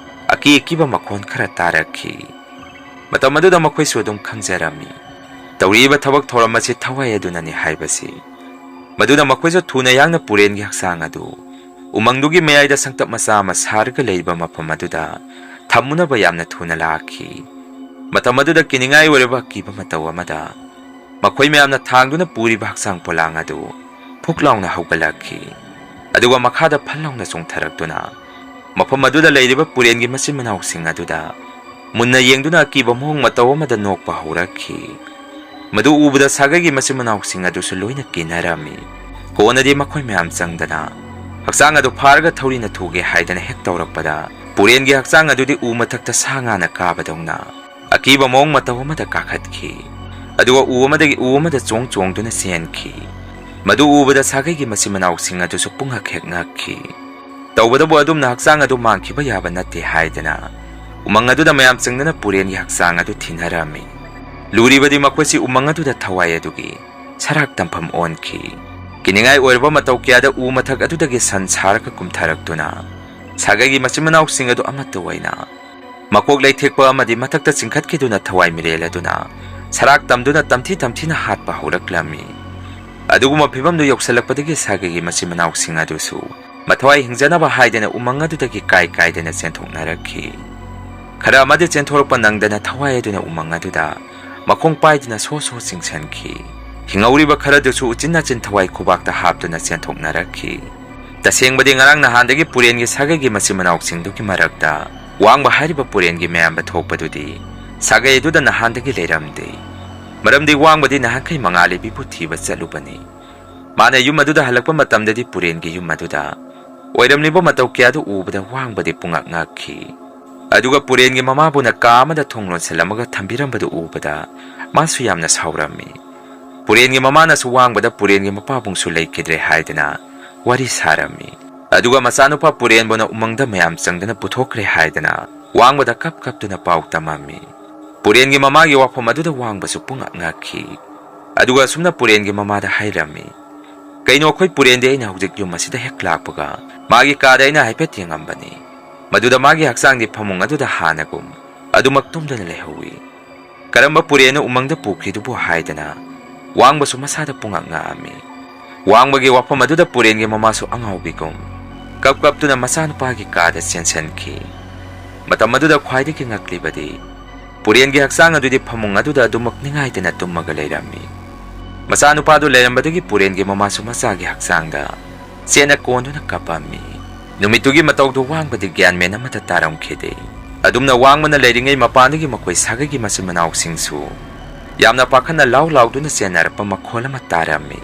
ꯑꯀꯤ ꯑꯀꯤꯕ ꯃꯈꯣꯟ ꯈꯔ ꯇꯥꯔꯛꯈꯤ꯫ ꯃꯇꯝ ꯑꯗꯨꯗ ꯃꯈꯣꯏꯁꯨ ꯑꯗꯨꯝ ꯈꯪꯖꯔꯝꯃꯤ, ꯇꯧꯔꯤꯕ ꯊꯕꯛ ꯊꯧꯔꯝ ꯑꯁꯤ ꯊꯋꯥꯏ ꯑꯗꯨꯅꯅꯤ ꯍꯥꯏꯕꯁꯤ꯫ ꯃꯗꯨꯅ ꯃꯈꯣꯏꯁꯨ ꯊꯨꯅ ꯌꯥꯡꯅ ꯄꯨꯔꯦꯟꯒꯤ ꯍꯛꯆꯥꯡ ꯑꯗꯨ ꯎꯃꯪꯗꯨꯒꯤ ꯃꯌꯥꯏꯗ ꯁꯪꯇꯞ ꯃꯆꯥ ꯑꯃ ꯁꯥꯔꯒ ꯂꯩꯔꯤꯕ ꯃꯐꯝ ꯑꯗꯨꯗ ꯊꯝꯃꯨꯅꯕ ꯌꯥꯝꯅ ꯊꯨꯅ ꯂꯥꯛꯈꯤ꯫ ꯃꯇꯝ ꯑꯗꯨꯗ ꯀꯤꯅꯤꯡꯉꯥꯏ ꯑꯣꯏꯔꯕ ꯑꯀꯤꯕ ꯃꯇꯧ ꯑꯃꯗ ꯃꯈꯣꯏ ꯃꯌꯥꯝꯅ ꯊꯥꯡꯗꯨꯅ ꯄꯨꯔꯤꯕ ꯍꯛꯆꯥꯡ ꯄꯣꯂꯥꯡ ꯑꯗꯨ ꯐꯨꯛ ꯂꯥꯎꯅ ꯍꯧꯒꯠꯂꯛꯈꯤ꯫ ꯑꯗꯨꯒ ꯃꯈꯥꯗ ꯐꯜ ꯂꯥꯎꯅ ꯆꯣꯡꯊꯔꯛꯇꯨꯅ ꯃꯐꯝ ꯑꯗꯨꯗ ꯂꯩꯔꯤꯕ ꯄꯨꯔꯦꯟꯒꯤ ꯃꯆꯤꯟ ꯃꯅꯥꯎꯁꯤꯡ ꯑꯗꯨꯗ ꯃꯨꯟꯅ ꯌꯦꯡꯗꯨꯅ ꯑꯀꯤꯕ ꯃꯑꯣꯡ ꯃꯇꯧ ꯑꯃꯗ ꯅꯣꯛꯄ ꯍꯧꯔꯛꯈꯤ꯫ ꯃꯗꯨ ꯎꯕꯗ ꯁꯥꯒꯩꯒꯤ ꯃꯆꯤꯟ ꯃꯅꯥꯎꯁꯤꯡ ꯑꯗꯨꯁꯨ ꯂꯣꯏꯅ ꯀꯤꯅꯔꯝꯃꯤ꯫ ꯀꯣꯟꯅꯗꯤ ꯃꯈꯣꯏ ꯃꯌꯥꯝ ꯆꯪꯗꯅ ꯍꯛꯆꯥꯡ ꯑꯗꯨ ꯐꯥꯔꯒ ꯊꯧꯔꯤꯅ ꯊꯨꯒꯦ ꯍꯥꯏꯗꯅ ꯍꯦꯛ ꯇꯧꯔꯛꯄꯗ ꯄꯨꯔꯦꯟꯒꯤ ꯍꯛꯆꯥꯡ ꯑꯗꯨꯗꯤ ꯎ ꯃꯊꯛꯇ ꯁꯥ ꯉꯥꯅ ꯀꯥꯕꯗꯧꯅ ꯑꯀꯤꯕ ꯃꯑꯣꯡ ꯃꯇꯧ ꯑꯃꯗ ꯀꯥꯈꯠꯈꯤ꯫ ꯑꯗꯨꯒ ꯎ ꯑꯃꯗꯒꯤ ꯎ ꯑꯃꯗ ꯆꯣꯡ ꯆꯣꯡꯗꯨꯅ ꯆꯦꯟꯈꯤ꯫ ꯃꯗꯨ ꯎꯕꯗ ꯁꯥꯒꯩꯒꯤ ꯃꯆꯤꯟ ꯃꯅꯥꯎꯁꯤꯡ ꯑꯗꯨꯁꯨ ꯄꯨꯡꯉꯛ ꯍꯦꯛ ꯉꯛꯈꯤ꯫ ꯇꯧꯕꯗꯕꯨ ꯑꯗꯨꯝꯅ ꯍꯛꯆꯥꯡ ꯑꯗꯨ ꯃꯥꯡꯈꯤꯕ ꯌꯥꯕ ꯅꯠꯇꯦ ꯍꯥꯏꯗꯅ ꯎꯃꯪ ꯑꯗꯨꯗ ꯃꯌꯥꯝ ꯆꯪꯗꯅ ꯄꯨꯔꯦꯟꯒꯤ ꯍꯛꯆꯥꯡ ꯑꯗꯨ ꯊꯤꯅꯔꯝꯃꯤ꯫ ꯂꯨꯔꯤꯕꯗꯤ ꯃꯈꯣꯏꯁꯤ ꯎꯃꯪ ꯑꯗꯨꯗ ꯊꯋꯥꯏ ꯑꯗꯨꯒꯤ ꯁꯔꯥꯛ ꯇꯝꯐꯝ ꯑꯣꯟꯈꯤ꯫ ꯀꯤꯅꯤꯡꯉꯥꯏ ꯑꯣꯏꯔꯕ ꯃꯇꯧ ꯀꯌꯥꯗ ꯎ ꯃꯊꯛ ꯑꯗꯨꯗꯒꯤ ꯁꯟ ꯁꯥꯔꯒ ꯀꯨꯝꯊꯔꯛꯇꯨꯅ ꯁꯥꯒꯩꯒꯤ ꯃꯆꯤꯟ ꯃꯅꯥꯎꯁꯤꯡ ꯑꯗꯨ ꯑꯃꯠꯇ ꯑꯣꯏꯅ ꯃꯀꯣꯛ ꯂꯩꯊꯦꯛꯄ ꯑꯃꯗꯤ ꯃꯊꯛꯇ ꯆꯤꯡꯈꯠꯈꯤꯗꯨꯅ ꯊꯋꯥꯏ ꯃꯤꯔꯦꯜ ꯑꯗꯨꯅ ꯁꯔꯥꯛ ꯇꯝꯗꯨꯅ ꯇꯝꯊꯤ ꯇꯝꯊꯤꯅ ꯍꯥꯠꯄ ꯍꯧꯔꯛꯂꯝꯃꯤ꯫ ꯑꯗꯨꯒꯨꯝꯕ ꯐꯤꯕꯝꯗꯨ ꯌꯧꯁꯤꯜꯂꯛꯄꯗꯒꯤ ꯁꯥꯒꯩꯒꯤ ꯃꯆꯤꯟ ꯃꯅꯥꯎꯁꯤꯡ ꯑꯗꯨꯁꯨ ꯃꯊꯋꯥꯏ ꯍꯤꯡꯖꯅꯕ ꯍꯥꯏꯗꯅ ꯎꯃꯪ ꯑꯗꯨꯗꯒꯤ ꯀꯥꯏ ꯀꯥꯏꯗꯅ ꯆꯦꯟꯊꯣꯛꯅꯔꯛꯈꯤ꯫ ꯈꯔ ꯑꯃꯗꯤ ꯆꯦꯟꯊꯣꯔꯛꯄ ꯅꯪꯗꯅ ꯊꯋꯥꯏ ꯑꯗꯨꯅ ꯎꯃꯪ ꯑꯗꯨꯗ ꯃꯈꯣꯡ ꯄꯥꯏꯗꯨꯅ ꯁꯣ ꯁꯣ ꯆꯤꯡꯁꯤꯟꯈꯤ꯫ ꯍꯤꯡꯍꯧꯔꯤꯕ ꯈꯔꯗꯨꯁꯨ ꯎꯆꯤꯟ ꯅꯥꯆꯤꯟ ꯊꯋꯥꯏ ꯈꯨꯕꯥꯛꯇ ꯍꯥꯞꯇꯨꯅ ꯆꯦꯟꯊꯣꯛꯅꯔꯛꯈꯤ꯫ ꯇꯁꯦꯡꯕꯗꯤ ꯉꯔꯥꯡ ꯅꯍꯥꯟꯗꯒꯤ ꯄꯨꯔꯦꯟꯒꯤ ꯁꯥꯒꯩꯒꯤ ꯃꯆꯤꯟ ꯃꯅꯥꯎꯁꯤꯡꯗꯨꯒꯤ ꯃꯔꯛꯇ ꯋꯥꯡꯕ ꯍꯥꯏꯔꯤꯕ ꯄꯨꯔꯦꯟꯒꯤ ꯃꯌꯥꯝꯕ ꯊꯣꯛꯄꯗꯨꯗꯤ ꯁꯥꯒꯩ ꯑꯗꯨꯗ ꯅꯍꯥꯟꯗꯒꯤ ꯂꯩꯔꯝꯗꯦ꯫ ꯃꯔꯝꯗꯤ ꯋꯥꯡꯕꯗꯤ ꯅꯍꯥꯟꯈꯩ ꯃꯉꯥꯂꯩꯕꯤꯕꯨ ꯊꯤꯕ ꯆꯠꯂꯨꯕꯅꯤ꯫ ꯃꯥꯅ ꯌꯨꯝ ꯑꯗꯨꯗ ꯍꯜꯂꯛꯄ ꯃꯇꯝꯗꯗꯤ ꯄꯨꯔꯦꯟꯒꯤ ꯌꯨꯝ ꯑꯗꯨꯗ ꯑꯣꯏꯔꯝꯂꯤꯕ ꯃꯇꯧ ꯀꯌꯥꯗꯨ ꯎꯕꯗ ꯋꯥꯡꯕꯗꯤ ꯄꯨꯡꯉꯛ ꯉꯛꯈꯤ꯫ ꯑꯗꯨꯒ ꯄꯨꯔꯦꯟꯒꯤ ꯃꯃꯥꯕꯨꯅ ꯀꯥ ꯑꯃꯗ ꯊꯣꯡ ꯂꯣꯟꯁꯤꯜꯂꯝꯃꯒ ꯊꯝꯕꯤꯔꯝꯕꯗꯨ ꯎꯕꯗ ꯃꯥꯁꯨ ꯌꯥꯝꯅ ꯁꯥꯎꯔꯝꯃꯤ꯫ ꯄꯨꯔꯦꯟꯒꯤ ꯃꯃꯥꯅꯁꯨ ꯋꯥꯡꯕꯗ ꯄꯨꯔꯦꯟꯒꯤ ꯃꯄꯥꯕꯨꯡꯁꯨ ꯂꯩꯈꯤꯗ꯭ꯔꯦ ꯍꯥꯏꯗꯅ ꯋꯥꯔꯤ ꯁꯥꯔꯝꯃꯤ꯫ ꯑꯗꯨꯒ ꯃꯆꯥꯅꯨꯄꯥ ꯄꯨꯔꯦꯟꯕꯨꯅ ꯎꯃꯪꯗ ꯃꯌꯥꯝ ꯆꯪꯗꯅ ꯄꯨꯊꯣꯛꯈ꯭ꯔꯦ ꯍꯥꯏꯗꯅ ꯋꯥꯡꯕꯗ ꯀꯞ ꯀꯞꯇꯨꯅ ꯄꯥꯎ ꯇꯝꯃꯝꯃꯤ꯫ ꯄꯨꯔꯦꯟꯒꯤ ꯃꯃꯥꯒꯤ ꯋꯥꯐꯝ ꯑꯗꯨꯗ ꯋꯥꯡꯕꯁꯨ ꯄꯨꯡꯉꯛ ꯉꯛꯈꯤ꯫ ꯑꯗꯨꯒ ꯑꯁꯨꯝꯅ ꯄꯨꯔꯦꯟꯒꯤ ꯃꯃꯥꯗ ꯍꯥꯏꯔꯝꯃꯤ, "ꯀꯩꯅꯣ, ꯑꯩꯈꯣꯏ ꯄꯨꯔꯦꯟꯗꯤ ꯑꯩꯅ ꯍꯧꯖꯤꯛ ꯌꯨꯝ ꯑꯁꯤꯗ ꯍꯦꯛ ꯂꯥꯛꯄꯒ ꯃꯥꯒꯤ ꯀꯥꯗ ꯑꯩꯅ ꯍꯥꯏꯐꯦꯠ ꯌꯦꯡꯉꯝꯕꯅꯤ꯫ ꯃꯗꯨꯗ ꯃꯥꯒꯤ ꯍꯛꯆꯥꯡꯗꯤ ꯐꯃꯨꯡ ꯑꯗꯨꯗ ꯍꯥꯟꯅꯒꯨꯝ ꯑꯗꯨꯃꯛ ꯇꯨꯝꯗꯨꯅ ꯂꯩꯍꯧꯏ꯫ ꯀꯔꯝꯕ ꯄꯨꯔꯦꯟꯅꯣ ꯎꯃꯪꯗ ꯄꯨꯈ꯭ꯔꯤꯗꯨꯕꯨ?" ꯍꯥꯏꯗꯅ ꯋꯥꯡꯕꯁꯨ ꯃꯁꯥꯗ ꯄꯨꯡꯉꯛ ꯉꯛꯑꯝꯃꯤ꯫ ꯋꯥꯡꯕꯒꯤ ꯋꯥꯐꯝ ꯑꯗꯨꯗ ꯄꯨꯔꯦꯟꯒꯤ ꯃꯃꯥꯁꯨ ꯑꯉꯥꯎꯕꯤꯒꯨꯝ ꯀꯞ ꯀꯞꯇꯨꯅ ꯃꯆꯥꯅꯨꯄꯥꯒꯤ ꯀꯥꯗ ꯆꯦꯟꯁꯤꯟꯈꯤ꯫ ꯃꯇꯝ ꯑꯗꯨꯗ ꯈ꯭ꯋꯥꯏꯗꯒꯤ ꯉꯛꯂꯤꯕꯗꯤ ꯄꯨꯔꯦꯟꯒꯤ ꯍꯛꯆꯥꯡ ꯑꯗꯨꯗꯤ ꯐꯃꯨꯡ ꯑꯗꯨꯗ ꯑꯗꯨꯃꯛ ꯅꯤꯡꯉꯥꯏꯗꯅ ꯇꯨꯝꯃꯒ ꯂꯩꯔꯝꯃꯤ꯫ ꯃꯆꯥꯅꯨꯄꯥꯗꯨ ꯂꯩꯔꯝꯕꯗꯒꯤ ꯄꯨꯔꯦꯟꯒꯤ ꯃꯃꯥꯁꯨ ꯃꯆꯥꯒꯤ ꯍꯛꯆꯥꯡꯗ ꯆꯦꯠꯅ ꯀꯣꯟꯗꯨꯅ ꯀꯞꯄꯝꯃꯤ꯫ ꯅꯨꯃꯤꯠꯇꯨꯒꯤ ꯃꯇꯧꯗꯨ ꯋꯥꯡꯕꯗꯤ ꯒ꯭ꯌꯥꯟ ꯃꯦꯟ ꯑꯃꯠꯇ ꯇꯥꯔꯝꯈꯤꯗꯦ꯫ ꯑꯗꯨꯝꯅ ꯋꯥꯡꯕꯅ ꯂꯩꯔꯤꯉꯩ ꯃꯄꯥꯟꯗꯒꯤ ꯃꯈꯣꯏ ꯁꯥꯒꯩꯒꯤ ꯃꯆꯤꯟ ꯃꯅꯥꯎꯁꯤꯡꯁꯨ ꯌꯥꯝꯅ ꯄꯥꯈꯠꯅ ꯂꯥꯎ ꯂꯥꯎꯗꯨꯅ ꯆꯦꯟꯅꯔꯛꯄ ꯃꯈꯣꯜ ꯑꯃ ꯇꯥꯔꯝꯃꯤ꯫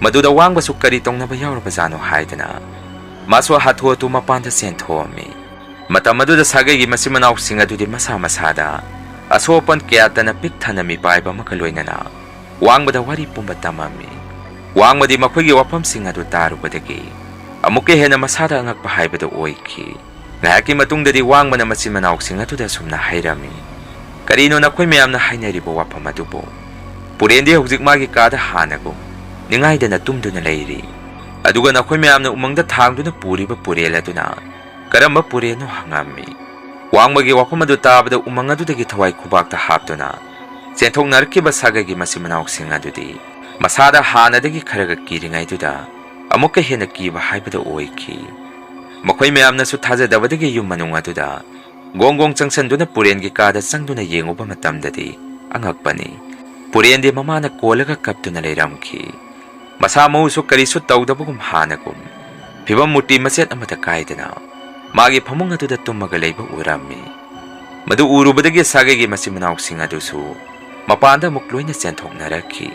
ꯃꯗꯨꯗ ꯋꯥꯡꯕꯁꯨ ꯀꯔꯤ ꯇꯧꯅꯕ ꯌꯥꯎꯔꯕꯖꯥꯠꯅꯣ ꯍꯥꯏꯗꯅ ꯃꯥꯁꯨ ꯍꯥꯊꯨ ꯍꯥꯊꯨ ꯃꯄꯥꯟꯗ ꯆꯦꯟꯊꯣꯛꯑꯝꯃꯤ꯫ ꯃꯇꯝ ꯑꯗꯨꯗ ꯁꯥꯒꯩꯒꯤ ꯃꯆꯤꯟ ꯃꯅꯥꯎꯁꯤꯡ ꯑꯗꯨꯗꯤ ꯃꯁꯥ ꯃꯁꯥꯗ ꯑꯁꯣꯛ ꯑꯄꯟ ꯀꯌꯥꯇꯅ ꯄꯤꯛ ꯊꯟꯅ ꯃꯤꯄꯥꯏꯕ ꯑꯃꯒ ꯂꯣꯏꯅꯅ ꯋꯥꯡꯕꯗ ꯋꯥꯔꯤ ꯄꯨꯝꯕ ꯇꯝꯃꯝꯃꯤ꯫ ꯋꯥꯡꯕꯗꯤ ꯃꯈꯣꯏꯒꯤ ꯋꯥꯐꯝꯁꯤꯡ ꯑꯗꯨ ꯇꯥꯔꯨꯕꯗꯒꯤ ꯑꯃꯨꯛꯀ ꯍꯦꯟꯅ ꯃꯁꯥꯗ ꯑꯉꯛꯄ ꯍꯥꯏꯕꯗꯨ ꯑꯣꯏꯈꯤ꯫ ꯉꯥꯏꯍꯥꯛꯀꯤ ꯃꯇꯨꯡꯗꯗꯤ ꯋꯥꯡꯕꯅ ꯃꯆꯤꯟ ꯃꯅꯥꯎꯁꯤꯡ ꯑꯗꯨꯗ ꯑꯁꯨꯝꯅ ꯍꯥꯏꯔꯝꯃꯤ, "ꯀꯔꯤꯅꯣ ꯅꯈꯣꯏ ꯃꯌꯥꯝꯅ ꯍꯥꯏꯅꯔꯤꯕ ꯋꯥꯐꯝ ꯑꯗꯨꯕꯨ? ꯄꯨꯔꯦꯟꯗꯤ ꯍꯧꯖꯤꯛ ꯃꯥꯒꯤ ꯀꯥꯗ ꯍꯥꯟꯅꯒꯨꯝ ꯅꯤꯡꯉꯥꯏꯗꯅ ꯇꯨꯝꯗꯨꯅ ꯂꯩꯔꯤ꯫ ꯑꯗꯨꯒ ꯅꯈꯣꯏ ꯃꯌꯥꯝꯅ ꯎꯃꯪꯗ ꯊꯥꯡꯗꯨꯅ ꯄꯨꯔꯤꯕ ꯄꯨꯔꯦꯜ ꯑꯗꯨꯅ ꯀꯔꯝꯕ ꯄꯨꯔꯦꯟꯅꯣ?" ꯍꯪꯉꯝꯃꯤ꯫ ꯋꯥꯡꯕꯒꯤ ꯋꯥꯐꯝ ꯑꯗꯨ ꯇꯥꯕꯗ ꯎꯃꯪ ꯑꯗꯨꯗꯒꯤ ꯊꯋꯥꯏ ꯈꯨꯕꯥꯛꯇ ꯍꯥꯞꯇꯨꯅ ꯆꯦꯟꯊꯣꯛꯅꯔꯛꯈꯤꯕ ꯁꯥꯒꯩꯒꯤ ꯃꯆꯤꯟ ꯃꯅꯥꯎꯁꯤꯡ ꯑꯗꯨꯗꯤ ꯃꯁꯥꯗ ꯍꯥꯟꯅꯗꯒꯤ ꯈꯔꯒ ꯀꯤꯔꯤꯉꯩꯗꯨꯗ ꯑꯃꯨꯛꯀ ꯍꯦꯟꯅ ꯀꯤꯕ ꯍꯥꯏꯕꯗꯨ ꯑꯣꯏꯈꯤ꯫ ꯃꯈꯣꯏ ꯃꯌꯥꯝꯅꯁꯨ ꯊꯥꯖꯗꯕꯗꯒꯤ ꯌꯨꯝ ꯃꯅꯨꯡ ꯑꯗꯨꯗ ꯒꯣꯡ ꯒꯣꯡ ꯆꯪꯁꯤꯟꯗꯨꯅ ꯄꯨꯔꯦꯟꯒꯤ ꯀꯥꯗ ꯆꯪꯗꯨꯅ ꯌꯦꯡꯉꯨꯕ ꯃꯇꯝꯗꯗꯤ ꯑꯉꯛꯄꯅꯤ꯫ ꯄꯨꯔꯦꯟꯗꯤ ꯃꯃꯥꯅ ꯀꯣꯜꯂꯒ ꯀꯞꯇꯨꯅ ꯂꯩꯔꯝꯈꯤ꯫ ꯃꯁꯥ ꯃꯎꯁꯨ ꯀꯔꯤꯁꯨ ꯇꯧꯗꯕꯒꯨꯝ ꯍꯥꯟꯅꯒꯨꯝ꯫ ꯐꯤꯕꯝ ꯃꯨꯔꯇꯤ ꯃꯆꯦꯠ ꯑꯃꯠꯇ ꯀꯥꯏꯗꯅ ꯃꯥꯒꯤ ꯐꯃꯨꯡ ꯑꯗꯨꯗ ꯇꯨꯝꯃꯒ ꯂꯩꯕ ꯎꯔꯝꯃꯤ꯫ ꯃꯗꯨ ꯎꯔꯨꯕꯗꯒꯤ ꯁꯥꯒꯩꯒꯤ ꯃꯆꯤꯟ ꯃꯅꯥꯎꯁꯤꯡ ꯑꯗꯨꯁꯨ ꯃꯄꯥꯟꯗ ꯑꯃꯨꯛ ꯂꯣꯏꯅ ꯆꯦꯟꯊꯣꯛꯅꯔꯛꯈꯤ꯫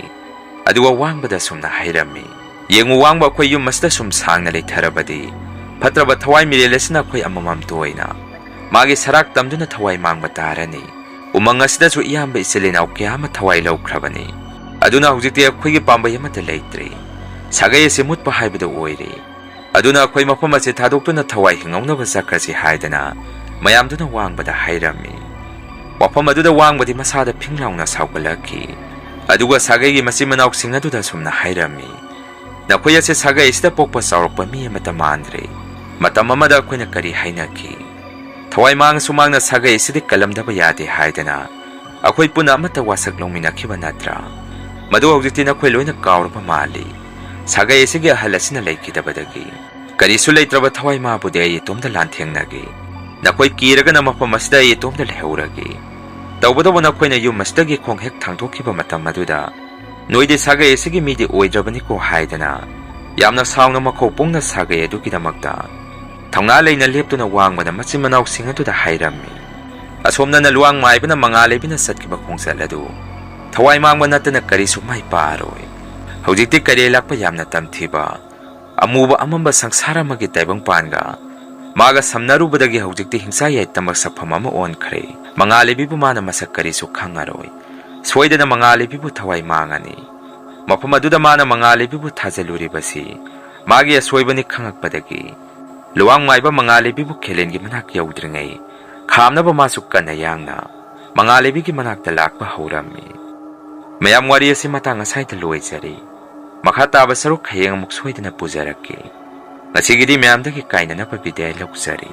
ꯑꯗꯨꯒ ꯋꯥꯡꯕꯗ ꯁꯨꯝꯅ ꯍꯥꯏꯔꯝꯃꯤ, "ꯌꯦꯡꯉꯨ ꯋꯥꯡꯕ, ꯑꯩꯈꯣꯏ ꯌꯨꯝ ꯑꯁꯤꯗ ꯁꯨꯝ ꯁꯥꯡꯅ ꯂꯩꯊꯔꯕꯗꯤ ꯐꯠꯇ꯭ꯔꯕ ꯊꯋꯥꯏ ꯃꯤꯔꯦꯜ ꯑꯁꯤꯅ ꯑꯩꯈꯣꯏ ꯑꯃꯃꯝꯇ ꯑꯣꯏꯅ ꯃꯥꯒꯤ ꯁꯔꯥꯛ ꯇꯝꯗꯨꯅ ꯊꯋꯥꯏ ꯃꯥꯡꯕ ꯇꯥꯔꯅꯤ꯫ ꯎꯃꯪ ꯑꯁꯤꯗꯁꯨ ꯏꯌꯥꯝꯕ ꯏꯆꯤꯜ ꯏꯅꯥꯎ ꯀꯌꯥ ꯑꯃ ꯊꯋꯥꯏ ꯂꯧꯈ꯭ꯔꯕꯅꯤ꯫ ꯑꯗꯨꯅ ꯍꯧꯖꯤꯛꯇꯤ ꯑꯩꯈꯣꯏꯒꯤ ꯄꯥꯝꯕꯩ ꯑꯃꯠꯇ ꯂꯩꯇ꯭ꯔꯦ꯫ ꯁꯥꯒꯩ ꯑꯁꯤ ꯃꯨꯠꯄ ꯍꯥꯏꯕꯗꯨ ꯑꯣꯏꯔꯦ꯫ ꯑꯗꯨꯅ ꯑꯩꯈꯣꯏ ꯃꯐꯝ ꯑꯁꯤ ꯊꯥꯗꯣꯛꯇꯨꯅ ꯊꯋꯥꯏ ꯍꯤꯡꯍꯧꯅꯕ ꯆꯠꯈ꯭ꯔꯁꯤ" ꯍꯥꯏꯗꯅ ꯃꯌꯥꯝꯗꯨꯅ ꯋꯥꯡꯕꯗ ꯍꯥꯏꯔꯝꯃꯤ꯫ ꯋꯥꯐꯝ ꯑꯗꯨꯗ ꯋꯥꯡꯕꯗꯤ ꯃꯁꯥꯗ ꯐꯤꯡ ꯂꯥꯎꯅ ꯁꯥꯎꯒꯠꯂꯛꯈꯤ꯫ ꯑꯗꯨꯒ ꯁꯥꯒꯩꯒꯤ ꯃꯆꯤꯟ ꯃꯅꯥꯎꯁꯤꯡ ꯑꯗꯨꯗ ꯁꯨꯝꯅ ꯍꯥꯏꯔꯝꯃꯤ, "ꯅꯈꯣꯏ ꯑꯁꯤ ꯁꯥꯒꯩ ꯑꯁꯤꯗ ꯄꯣꯛꯄ ꯆꯥꯎꯔꯛꯄ ꯃꯤ ꯑꯃꯠꯇ ꯃꯥꯟꯗ꯭ꯔꯦ꯫ ꯃꯇꯝ ꯑꯃꯗ ꯑꯩꯈꯣꯏꯅ ꯀꯔꯤ ꯍꯥꯏꯅꯈꯤ? ꯊꯋꯥꯏ ꯃꯥꯡꯉꯁꯨ ꯃꯥꯡꯅ ꯁꯥꯒꯩ ꯑꯁꯤꯗꯤ ꯀꯜꯂꯝꯗꯕ ꯌꯥꯗꯦ ꯍꯥꯏꯗꯅ ꯑꯩꯈꯣꯏ ꯄꯨꯟꯅ ꯑꯃꯠꯇ ꯋꯥꯁꯛ ꯂꯧꯃꯤꯟꯅꯈꯤꯕ ꯅꯠꯇ꯭ꯔꯥ? ꯃꯗꯨ ꯍꯧꯖꯤꯛꯇꯤ ꯅꯈꯣꯏ ꯂꯣꯏꯅ ꯀꯥꯎꯔꯕ ꯃꯥꯜꯂꯤ꯫ ꯁꯥꯒꯩ ꯑꯁꯤꯒꯤ ꯑꯍꯜ ꯑꯁꯤꯅ ꯂꯩꯈꯤꯗꯕꯗꯒꯤ ꯀꯔꯤꯁꯨ ꯂꯩꯇ꯭ꯔꯕ ꯊꯋꯥꯏ ꯃꯥꯕꯨꯗꯤ ꯑꯩ ꯏꯇꯣꯝꯇ ꯂꯥꯟꯊꯦꯡꯅꯒꯦ꯫ ꯅꯈꯣꯏ ꯀꯤꯔꯒꯅ ꯃꯐꯝ ꯑꯁꯤꯗ ꯑꯩ ꯏꯇꯣꯝꯇ ꯂꯩꯍꯧꯔꯒꯦ꯫ ꯇꯧꯕꯇꯕꯨ ꯅꯈꯣꯏꯅ ꯌꯨꯝ ꯑꯁꯤꯗꯒꯤ ꯈꯣꯡ ꯍꯦꯛ ꯊꯥꯡꯗꯣꯛꯈꯤꯕ ꯃꯇꯝ ꯑꯗꯨꯗ ꯅꯣꯏꯗꯤ ꯁꯥꯒꯩ ꯑꯁꯤꯒꯤ ꯃꯤꯗꯤ ꯑꯣꯏꯗ꯭ꯔꯕꯅꯤꯀꯣ" ꯍꯥꯏꯗꯅ ꯌꯥꯝꯅ ꯁꯥꯎꯅ ꯃꯈꯧ ꯄꯣꯡꯅ ꯁꯥꯒꯩ ꯑꯗꯨꯒꯤꯗꯃꯛꯇ ꯊꯧꯅꯥ ꯂꯩꯅ ꯂꯦꯞꯇꯨꯅ ꯋꯥꯡꯕꯅ ꯃꯆꯤꯟ ꯃꯅꯥꯎꯁꯤꯡ ꯑꯗꯨꯗ ꯍꯥꯏꯔꯝꯃꯤ꯫ ꯑꯁꯣꯝꯗꯅ ꯂꯨꯋꯥꯡ ꯃꯥꯏꯕꯅ ꯃꯉꯥ ꯂꯩꯕꯤꯅ ꯆꯠꯈꯤꯕ ꯈꯣꯡꯆꯠ ꯑꯗꯨ ꯊꯋꯥꯏ ꯃꯥꯡꯕ ꯅꯠꯇꯅ ꯀꯔꯤꯁꯨ ꯃꯥꯏ ꯄꯥꯛꯑꯔꯣꯏ꯫ ꯍꯧꯖꯤꯛꯇꯤ ꯀꯩꯔꯦꯜ ꯂꯥꯛꯄ ꯌꯥꯝꯅ ꯇꯝꯊꯤꯕ, ꯑꯃꯨꯕ ꯑꯃꯝꯕ ꯁꯪꯁꯥꯔ ꯑꯃꯒꯤ ꯇꯥꯏꯕꯪꯄꯥꯟꯒ ꯃꯥꯒ ꯁꯝꯅꯔꯨꯕꯗꯒꯤ ꯍꯧꯖꯤꯛꯇꯤ ꯍꯤꯡꯆꯥ ꯌꯥꯏꯇꯃꯛ ꯁꯛꯐꯝ ꯑꯃ ꯑꯣꯟꯈ꯭ꯔꯦ꯫ ꯃꯉꯥ ꯂꯩꯕꯤꯕꯨ ꯃꯥꯅ ꯃꯁꯛ ꯀꯔꯤꯁꯨ ꯈꯪꯉꯔꯣꯏ꯫ ꯁꯣꯏꯗꯅ ꯃꯉꯥ ꯂꯩꯕꯤꯕꯨ ꯊꯋꯥꯏ ꯃꯥꯡꯉꯅꯤ꯫ ꯃꯐꯝ ꯑꯗꯨꯗ ꯃꯥꯅ ꯃꯉꯥ ꯂꯩꯕꯤꯕꯨ ꯊꯥꯖꯤꯜꯂꯨꯔꯤꯕꯁꯤ ꯃꯥꯒꯤ ꯑꯁꯣꯏꯕꯅꯤ ꯈꯪꯉꯛꯄꯗꯒꯤ ꯂꯨꯋꯥꯡ ꯃꯥꯏꯕ ꯃꯉꯥ ꯂꯩꯕꯤꯕꯨ ꯈꯦꯂꯦꯟꯒꯤ ꯃꯅꯥꯛ ꯌꯧꯗ꯭ꯔꯤꯉꯩ ꯈꯥꯝꯅꯕ ꯃꯥꯁꯨ ꯀꯟꯅ ꯌꯥꯡꯅ ꯃꯉꯥ ꯂꯩꯕꯤꯒꯤ ꯃꯅꯥꯛꯇ ꯂꯥꯛꯄ ꯍꯧꯔꯝꯃꯤ꯫ ꯃꯌꯥꯝ, ꯋꯥꯔꯤ ꯑꯁꯤ ꯃꯇꯥꯡ ꯑꯁꯥꯏꯗ ꯂꯣꯏꯖꯔꯤ꯫ ꯃꯈꯥ ꯇꯥꯕ ꯁꯔꯨꯛ ꯍꯌꯦꯡ ꯑꯃꯨꯛ ꯁꯣꯏꯗꯅ ꯄꯨꯖꯔꯛꯀꯦ꯫ ꯉꯁꯤꯒꯤꯗꯤ ꯃꯌꯥꯝꯗꯒꯤ ꯀꯥꯏꯅꯅꯕ ꯕꯤꯗꯥꯏ ꯂꯧꯖꯔꯤ꯫